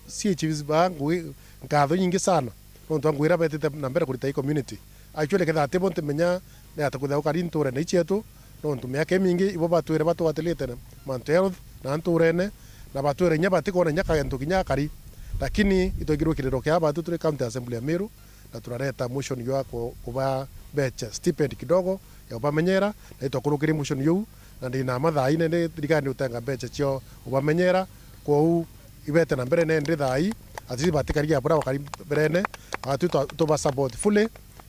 C H Vs ba ngugi nkatho inyingi sana, nontu bwa ngugi iria betite na mbere kurita i community. Actually, kethira tibo ntimenya ni ata kwithira gukari nturene ii cietu, nontu miaka imingi ibo batwire batwatilite na mantu health na nturene, na batwire inya batikwona inya kantu kinya akari. Lakini itwekirwe kiriro kia batu turi County Assembly ya Meru, na turareta motion ya ku-, kuba mbecha stipend kidogo ya kubamenyera, na itwakurukirie motion yuu, na ndina mathaa ine ni thirikari ni utenga mbecha cio kubamenyera. Kwou ibete na mbere nende thaa ii, at least batikarigia bura bakari mberene, atu twa-, tuba support fully,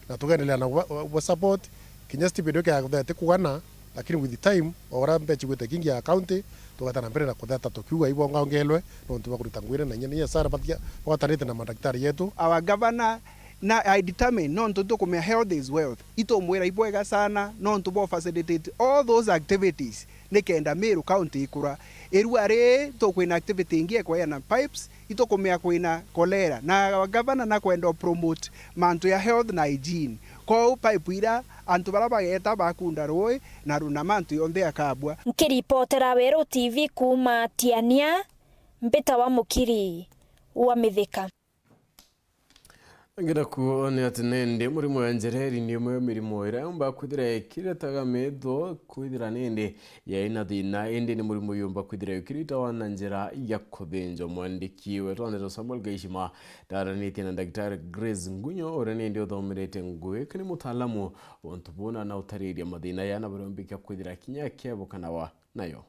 na tugendelea na kuba, kuba support, kinya stipend iu kethira itikugana, lakini with time, o uria mbecha igwite kingi ya county, tugeta na mbere na kutheta tukiuga ibongongelwe, nontu bwa kurita ngugi iria na inya, na inya sana batia, bwatanite na madaktari yetu. Our governor na I determine, nontu tukumenya health is wealth. Itumwira ibwega sana, nontu bwa facilitate all those activities, nikenda Meru County ikura. Irua ri tukwina activity ingi ya kweana pipes, itukumenya kwina cholera. Na our governor nakwenda u promote mantu ya health na hygiene. Kwou pipe ira antu bara bageta bakunda rui, na runa mantu yonthe akabua. Nkiripotera Weru T V kuuma Tiania, mbita wa Mukiri wa Mithika. Ngenda kuo ni ati nende murimo ya njereri ni imwe ya mirimo iria yomba kwithira ikiretaga metho kwithira nende yaina thina, indi ni murimo yomba kwithira ikiritawa na njira ya kuthinjwa. Mwandiki wetu wa ndeto Samuel Gaishima ndaranitie na Daktari Grace Ngunyo, uria nende uthomerete ngugi, kani mutaalamu wa untu buna na utariria mathina ya na baria umbikia kwithira kinya akiebukanawa nayo.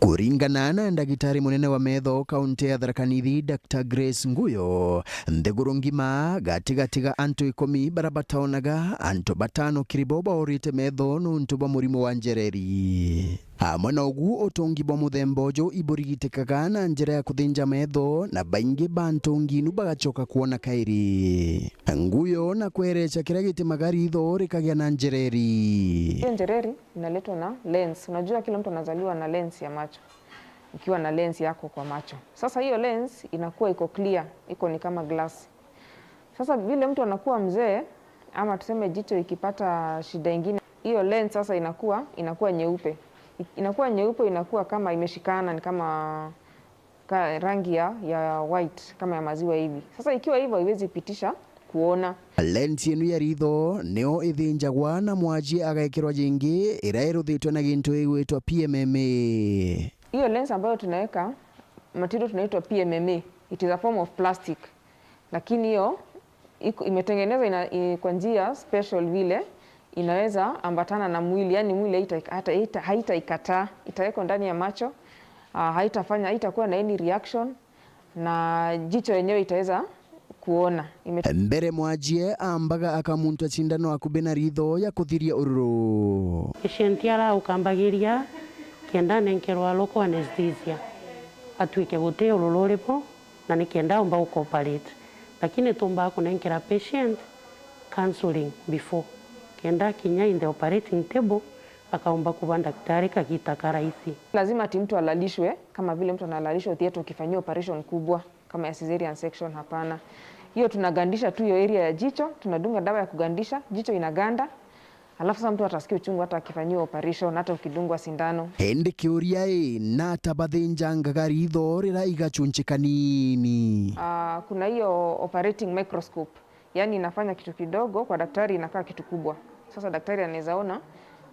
Kuringana na ndagitari munene wa metho kaunti ya Tharaka Nithi, Doctor Grace Nguyo, nthiguru ngima gatigati ga antu ikumi bara bataonaga, antu batano kiri bo baorite metho nontu bwa murimo wa njereri. Amwe na ugu, utungi bwa muthemba uju iburigitikaga na njira ya kuthinja metho, na baingi ba ntungi inu bagacoka kwona kairi. Nguyo na kwerecha kiria gitimaga ritho rikagia na njereri. Hiyo njereri inaletwa na lens. Unajua kila mtu anazaliwa na lens ya macho. Ukiwa na lens yako kwa macho. Sasa hiyo lens inakuwa iko clear, iko ni kama glass. Sasa vile mtu anakuwa mzee, ama tuseme jicho ikipata shida ingine, hiyo lens sasa inakuwa, inakuwa nyeupe. I-, inakuwa nyeupe, inakuwa kama imeshikana, ni kama ka-, rangi ya, ya white, kama ya maziwa hivi. Sasa ikiwa hivyo, haiwezi pitisha kuona. Lens inu ya ritho nio ithinjagwa na mwajie agekirwa jingi iria iruthitwe na gintu igwitwa P M M A. Hiyo lens ambayo tunaweka, material tunaitwa P M M A. It is a form of plastic. Lakini hiyo iko, imetengenezwa ina-, i-, kwa njia special vile inaweza ambatana na mwili, yani mwili haita-, hata, haita-, haitaikataa, itawekwa ndani ya macho, ah, haitafanya, haitakuwa na any reaction, na jicho yenyewe itaweza kuona. Ime- Mbere mwajie ambaga aka muntu acindano akubi na ritho ya kuthiria ururu. Patient araukambagiria kenda anenkerwa local anesthesia, atwike guti ururu uri bo, na ni kenda aumba guka operate. Lakini tumbaa kunenkera patient counseling before, kenda kinya in the operating table, akaumba kuba daktari kagita karahisi. Lazima ati mtu alalishwe kama vile mtu analalishwa theatre ukifanyiwa operation kubwa. kama ya cesarean section, hapana. Hiyo tunagandisha tu hiyo area ya jicho, tunadunga dawa ya kugandisha, jicho inaganda, alafu sasa mtu atasikia uchungu hata akifanyiwa operation, hata ukidungwa sindano. Indi kiuria i, na ata bathinjangaga ritho rira igachunchika nini? Ah, kuna hiyo operating microscope, yaani inafanya kitu kidogo, kwa daktari inakaa kitu kubwa. Sasa daktari anaweza ona,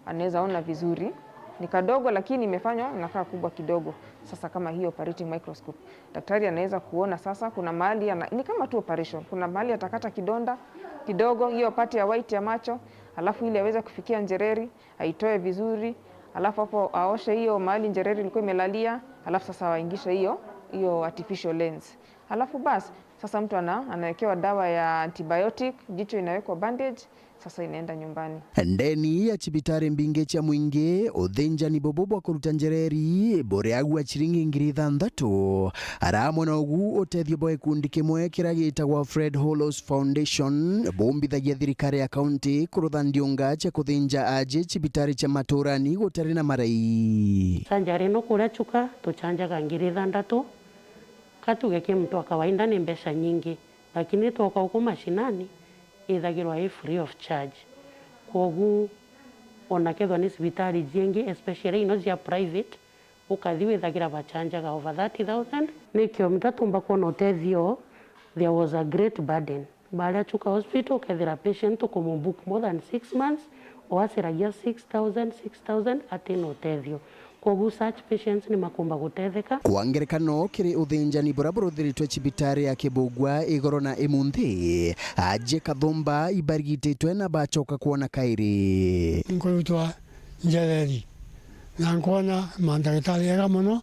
anaweza ona vizuri. Ni kadogo lakini imefanywa inakaa kubwa kidogo. Sasa kama hiyo operating microscope, daktari anaweza kuona sasa kuna mahali ana, ni kama tu operation. Kuna mahali atakata kidonda kidogo, hiyo part ya white ya macho, alafu ili aweze kufikia njereri, aitoe vizuri, alafu hapo aoshe hiyo mahali njereri ilikuwa imelalia, alafu sasa waingishe hiyo, hiyo artificial lens. Alafu bas, sasa mtu ana, anawekewa dawa ya antibiotic, jicho inawekwa bandage, sasa inaenda nyumbani. Ndeni ya cibitari mbingi cia mwingi, uthinjani bubu bwa kuruta njereri buri agu a ciringi ngiri ithanthatu. Ara amwe na ugu, utethio bwa gikundi kimwe kiria gitagwa Fred Hollows Foundation bumbithagia thirikari ya kaunti kurutha ndiunga cia kuthinja aji cibitari cia maturani gutari na marai. Sanjari no kuria Chuka tuchanjaga ngiri ithanthatu. Ka tuge ki muntu wa kawaida ni mbeca nyingi, lakini twoka uku mashinani, ithagirwa i free of charge. Kwogu, ona kethwa ni cibitari jingi, especially ino cia private, ukathi withagira bachanjaga over thirty thousand. Nikio mtatumba kuona utethio, there was a great burden. Baria Chuka Hospital, ukethira patient ukumubook more than six months, oaciragia six thousand, six thousand, atina utethio. Kwogu such patients ni makumba gutetheka. Kwa ngerekano, kiri uthinjani buria buruthiritwe cibitari ya Kibugwa igoro na imunthi, aji kathumba ibarigititwe na bacoka kwona kairi. Nkurutwa njereri, na nkwona mandagitari ega mono,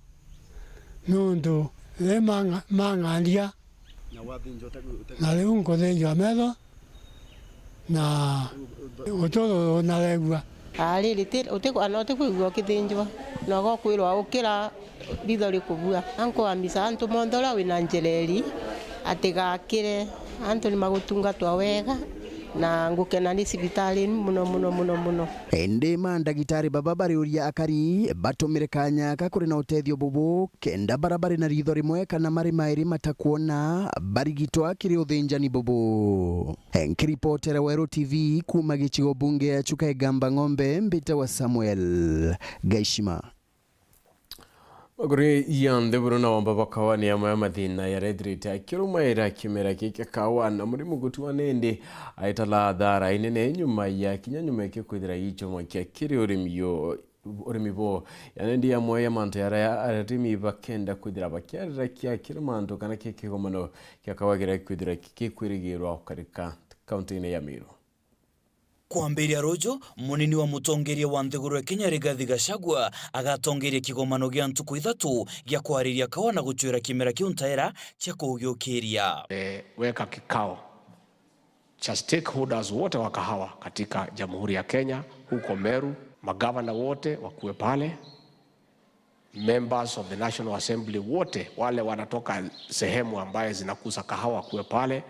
nuntu ri mang'a-, mang'andia. Na wathinjwa utegwi-, utegwi- Na riu nkuthinjwa metho, na uturo unaregua. Aa, riri ti, uti, ana utikwigua ukithinjwa, na ugokwirwa ukira ritho rikubua. Ankwamisa antu monthe uria wina njereri, atigakire, antu ni magutungatwa wega, na ngukena ni cibitari inu muno, muno, muno, muno. Indi mandagitari baba bariuria akari batumire kanya ka kuri na utethio bubu, kenda bara bari na ritho rimwe kana mari mairi matakwona barigitwa kiri uthinjani bubu. Nkiripotera Weru T V kuuma gicigo bunge ya Chuka Igamba Ng'ombe, mbitawa Samuel Gaishima. Maguru ya nthi buru na wamba bwa kawa ni amwe ya mathina yaria ethirite akirumaira kimera giki kia kawa, na murimi gutua nindi aitala athara inene nyuma ya kinya nyuma ya kwithira ichomwa kia kiri urimi yo urimi bo. Yaani ndi amwe ya mantu yaria arimi bakenda kwithira bakiarira kia kiri mantu kana ki kigomano kia kawa kiria kwithira gikikwirigirwa gukarika kaunti-ini ya Meru. Kwambiria ruju, munini wa mutongeria wa nthiguru ya Kenya Rigathi Gachagua agatongeria kigomano gia ntuku ithatu gia kwariria kawa na gucwira kimera kiu ntaira cia kugiukiria. Eh, weka kikao cha stakeholders wote wa kahawa katika Jamhuri ya Kenya, huko Meru, magavana wote wakuwe pale, members of the National Assembly wote wale wanatoka sehemu ambaye zinakuza kahawa wakuwe pale,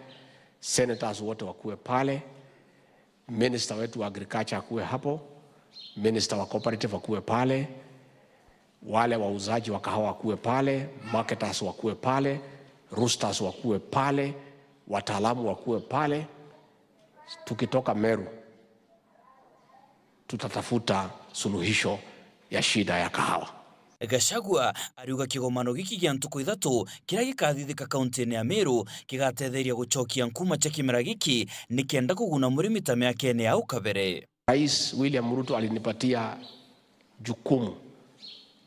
senators wote wakuwe pale, minister wetu wa agriculture akuwe hapo, minister wa cooperative akuwe pale, wale wauzaji wa kahawa wakuwe pale, marketers wakuwe pale, roosters wakuwe pale, wataalamu wakuwe pale. Tukitoka Meru, tutatafuta suluhisho ya shida ya kahawa. Gachagua ariuga kigomano giki gia ntuku ithatu kiria gikathithika kaunti-ini ya Meru kigatetheria gucokia nkuma cia kimera giki nikenda kuguna murimi ta miakene ya au kabere. Rais William Ruto alinipatia jukumu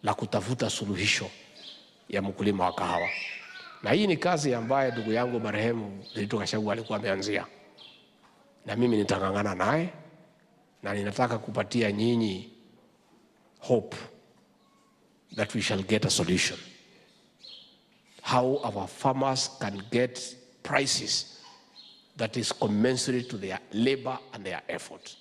la kutafuta suluhisho ya mkulima wa kahawa. Na hii ni kazi ambaye ndugu yangu marehemu Rigathi Gachagua alikuwa ameanzia. Na mimi nitang'ang'ana naye, na ninataka kupatia nyinyi hope that we shall get a solution. How our farmers can get prices that is commensurate to their labor and their effort.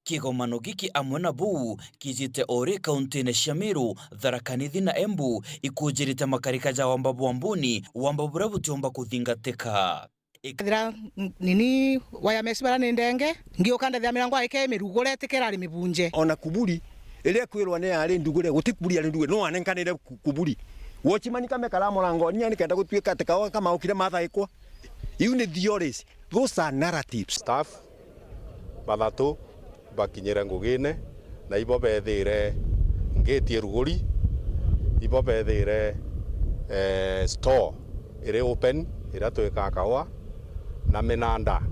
Kigomano giki amwe na buu kijite o ri kaunti-ini cia Meru, Tharaka Nithi na Embu, ikujirite makarika ja wamba bwa mbuni, wamba buria butiumba kuthingatika. Ethira nini waya mesi bara ni ndenge, ngiuka ndethia mirango aike mirugure tikira ari mibunje. Ona kuburi, iria kwirwa ni ari ndugure, guti kuburi ari ndugure, no anenkanire ku-, kuburi. Watchman kamekara murangoni, nikenda gutuika ati kawa kamaukire mathaikwa. Iu ni theories. Those are narratives. Staff bathatu bakinyire ngugine, na ibo bethire ngeti iruguri, ibo bethire, eh, store iri open, iria twikaa kawa na minanda.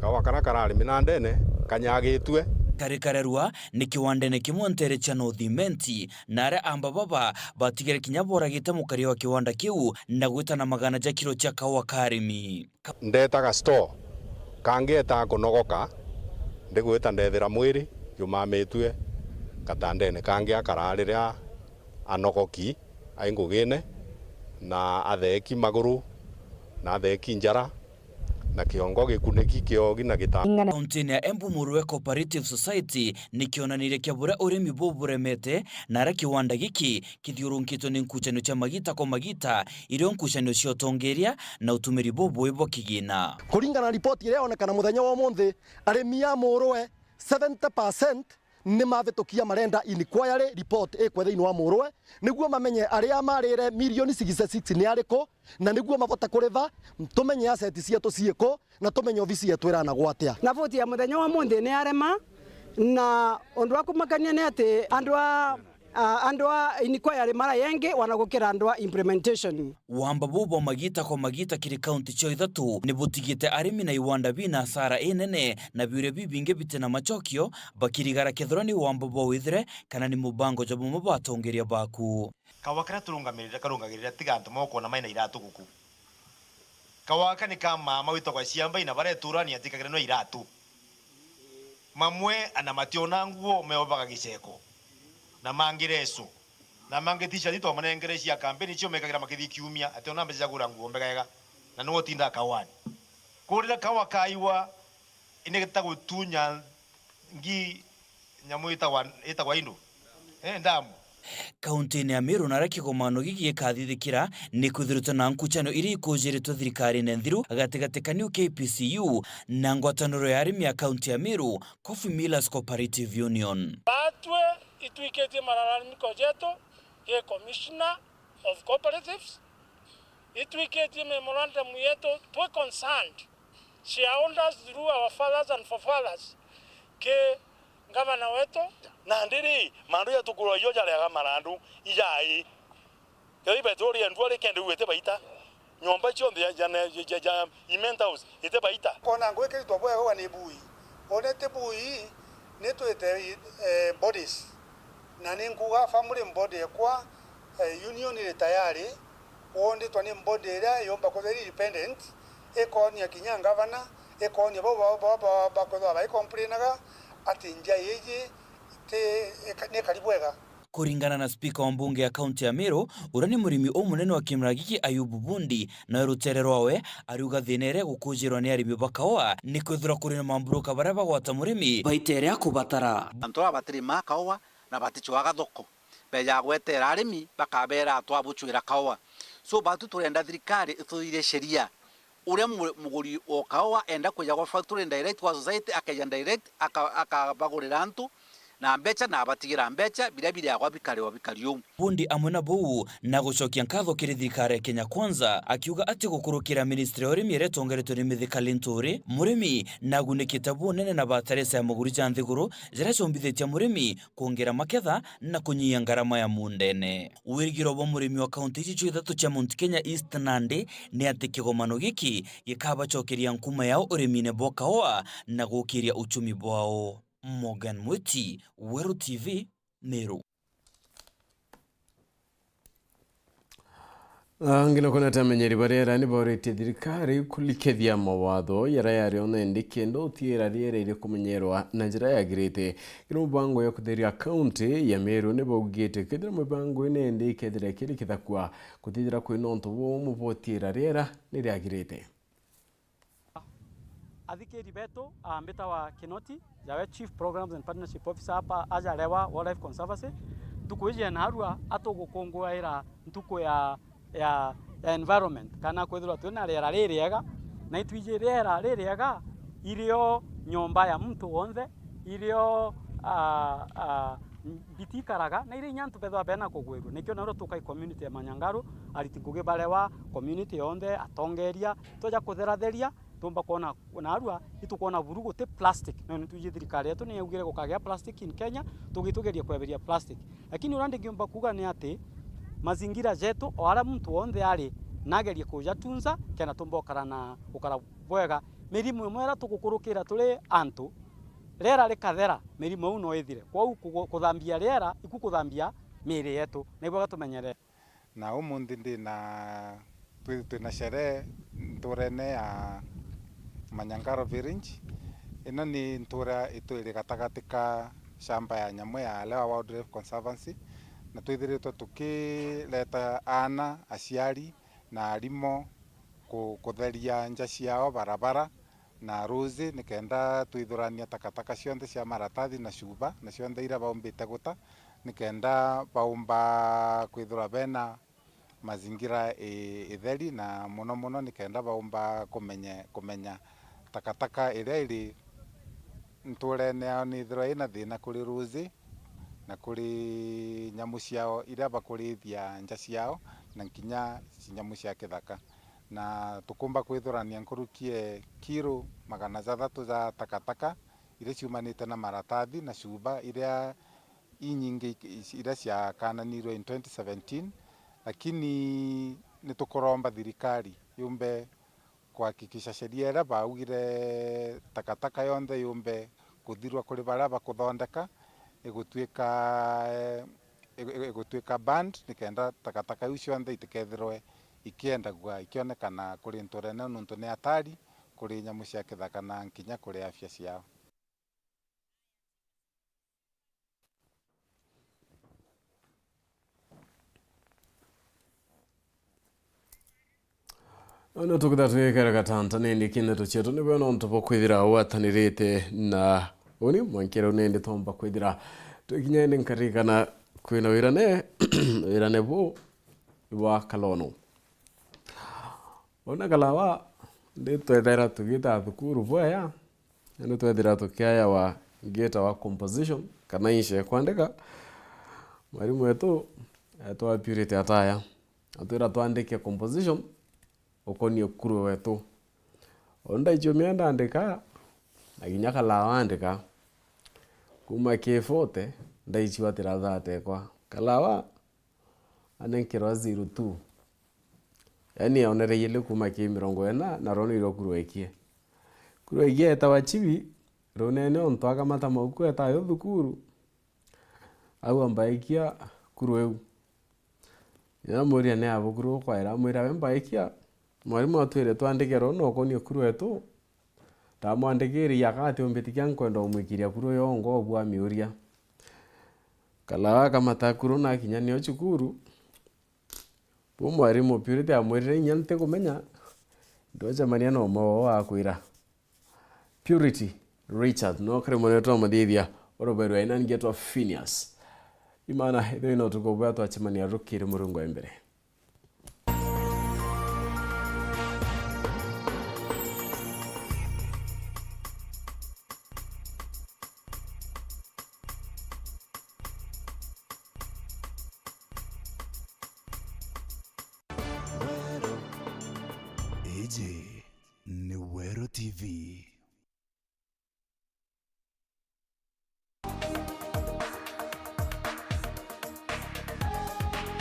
Kawa karia karari minandene kanyagitue. Kari karerua ni kiwandene kimwe ntere cia North Imenti, na aria amba baba batigire kinya boragite mukaria wa kiwanda kiu na gwita na magana ja kiro cia kawa ka arimi. Ndetaga store, kangi etaa kunogoka, ndigwita ndethira mwiri jumamitue gatandene, kangi akara riria anogoki ai ngugine, na atheeki maguru, na atheeki njara, na kiongo gikuniki kiogi na gita. Kaunti-ini ya Embu, Muruwe Cooperative Society ni kionaniria kia buria urimi buburemete, na aria kiwanda giki kithiurunkitwe ni nkucanio cia magita kwa magita, irio nkucanio cia utongeria na utumiri bubui bwa kigina. Kuringana na ripoti iria yonekana muthenya wa umunthi, arimi a Muruwe seventy percent ni mavitukia marenda inquiry report ikwe thiini wa Muruwe, niguo mamenye aria marire milioni sixty-six ni ariku, na niguo mavote kuriva, tumenye asset cietu ciiku, na tumenye obisi yetu iranagwa atia. Na voti ya muthenya wa munthi ni arema, na undu wa kumakania ni ati andu a, a, andu a inquiry mara yengi wana gukira andu a implementation. Wamba buu bwa magita kwa magita kiri kaunti cio ithatu ni butigite arimi na iwanda bina asara inene, na biuria bibingi biti na macokio, bakirigara kethirwa ni wamba bwa withire kana ni mubango jwa bumwe bwa atongeria baku. Kawa karia turungamirire karungagirira tiga antu mokwona mai na iratu guku. Kawa aka ni ka mama witagwa Ciambai na bareturania atikagire no iratu. Mamwe ana mationa nguo meobaga giceko. Na mangi reso. Na mangi t-shirt twamanengere cia kampeni cio mekagira makithii kiumia ati ona mbeca cia kugura nguo mbegega. Na niwe utindaga kawani. Kurira kawa kaiwa ine ta gutunya ngi nyamu itagwa, itagwa indu? Eh, ndamu. Kaunti-ini ya Meru, naria kigomano giki gikathithikira, ni kwithiritwe na nkucanio iria ikujiritwe thirikarine nthiru gatigati ka New K P C U na ngwataniro ya arimi ya kaunti ya Meru, Coffee Millers Cooperative Union. Batwe itwikitie malalamiko jetu ki Commissioner of Cooperatives, itwikitie memorandum yetu twi concerned shareholders through our fathers and forefathers ki ngavana wetu. Nandi ri, mandu jatukurwa ijo jareaga marandu ijai. Kethira ibeti uriendua ri kende uite baita. Nyomba cionthe ja, ja, ja, ja, ja Iment House ite baita. Kona ngwikiritwa bwega ni bui. One ti bui, ni twite, eh, bodies. Na ni nkuga family body ekwa, eh, union iri tayari, wonditwa ni body iria yomba kwithirwa iri independent, ikonia kinya ngavana, ikonia bau ba, ba, ba, bakwithirwa baicomplainaga ati njai iji ti, ika-, ni ikari bwega. Kuringana na spika wa mbunge ya kaunti ya Meru, uria ni murimi umunene wa kimera giki Ayubu Bundi, nawe rutere rwawe ariuga thina iria igukujirwa ni arimi ba kaua ni kwithirwa kuri na mamburuka baria bagwata murimi baita iria akubatara. Antu aba batirima kaua na baticwaga thoko. Beejaga gwetera arimi, bakabeera, "Twabucwira kaua." So, batu turenda thirikari ituthuthire sheria. Uria mu-, muguri wa kaua enda kwija gwa factory direct, gwa society, akeja direct, aka-, akabagurira antu na mbecha, na abatigira mbecha, biria biriagwa bikariwa bikari uu. Bundi amwe na buu, na gucokia nkatho kiri thirikari ya Kenya Kwanza, akiuga ati gukurukira ministry ya urimi iria itongeretwe ni Mithika Linturi, murimi nagunikite bunene na bataresa ya muguri ja nthiguru, jiria jombithitie murimi kwongera maketha na kunyihia ngarama ya mundene. Wirigiro bwa murimi wa kaunti ici cio ithatu cia Mount Kenya East Nandi ni ati kigomano giki gikabacokeria nkuma yao urimine bwa kaua na gukiria uchumi bwao. Morgan Mwiti, Weru T V, Meru. Angina kuna ta amenyeri ba riera ni boritie thirikari kurikithia mawatho jaria yari o nandi kenda utiira riera iri kumenyerwa na njira yagirite. Kiri mubango ya kutheria kaunti ya Meru ni baugite kethira mibango ino indi ikethira ikirikithakua, kutithira kwina untu bumu butiira riera ni riagirite. Athikiri betu, ah, mbitawa Kinoti, jawe Chief Programs and Partnership Officer apa aja Rewa Wildlife Conservancy. Ntuku iji ya narua atugukunguaira ntuku ya, ya, ya environment, kana kwithirwa twina riera ririega, na itwiji riera ririega irio nyomba ya muntu wonthe, irio, ah, ah, biti ikaraga, na iria inya antu bethwa bena kugwirua. Nikio nario tukai community ya Manyangaru, ariti ngugi barewa, community yonthe, atongeria, tweja kutheratheria, tumba kwona narua, itukwona buru guti plastic. Na ni twiji thirikari yetu ni yaugire gukagia plastic in Kenya, tugitugeria kweberia plastic. Lakini uria ndingiumba kuuga ni ati, mazingira jetu, o aria muntu wonthe ari, nagerie kujatunza, kenda tumba gukara na, gukara bwega. Mirimo imwe iria tugukurukira turi antu, riera rikathera, mirimo iu no ithire. Kwou kugu-, kuthambia riera, iku kuthambia miiri yetu. Na ibwega tumenyere. Na umunthi ndi na, twi-, twi na sherehe nturene ya Manyangaro Village. Ino ni ntura itu iri gatagati ka shamba ya nyamu ya Lewa Wildlife Conservancy, na twithiritwe tukireta aana, aciari na arimo ku-, kutheria nja ciao, barabara na ruuji, nikenda twithurania takataka cionthe cia maratathi na cuba, na cionthe iria baumbite guta, nikenda baumba kwithirwa bena mazingira i-, itheri, na mono mono nikenda baumba kumenye-, kumenya takataka iria iri nturene yao nithirwa ina thina kuri ruuji na kuri nyamu ciao iria bakurithia nja ciao, na nkinya nyamu cia kithaka. Na tukumba kwithurania nkuruki e kiro magana jathatu ja takataka iria ciumanite na maratathi na cuba iria inyingi ik-, iria ciakananirwe in twenty seventeen, lakini nitukuromba thirikari yumbe kuhakikisha sheria iria baugire takataka yonthe yumbe kuthirwa kuri baria bakuthondeka, igutuika, eh, igu-, igu-, igutuika banned, nikenda takataka iu cionthe itikethirwe ikiendagua, ikionekana kuri nturene, nuntu ni hatari kuri nyamu cia kithaka na nkinya kuri afya ciao. Nontu tukithira twikere gatanta nindi kindeto cietu nibwe nontu bwa kwithira ugwatanirite na uni mwankire nindi twomba kwithira twikinya indi nkarikana kwina wirane wirane bu bwa kalono. Ona kalawa ndi twethera tugita thukuru bwaya. Nandi twethira tukiayawa ngiitawa composition, kana insha ya kwandika, mwarimu wetu eetwa Purity Ataya, atwira twandike composition ukonie kurwe wetu. Uu ndaichumia ndandika, na kinya kalawa andika. Kuuma ki forty, ndaichua tira thirty ekwa. Kalawa anenkerwa zero two. Yaani aonereire kuuma ki mirongo ina, na rwo nirwo kurwekie. Kurwekie eetawa Chibi, runene untu akamata mauku eeta ayo thukuru, au ambaikia kuru iu. Yaani amuria ni abu kuru ukwaira, amwira we mbaikia, mwarimu atwire twandike ruu na ukonie kuru etu, ndamwandikire akatiumbitikia nkwenda umwikiria kuru yongo obu amiuria. Kalawa akamata kuru na akinya nio cukuru. Bu mwarimu Purity amwirire, inya ntikumenya, ndwacemania na umwe wao akwira. Purity Richard, no kari mwana wetu wa muthithia, uroberwa ina ngetwa Phineas. Imana, ithio ino tuko bwa twacemania rukiri murungu wa mbere. Weru. Iji ni Weru T V.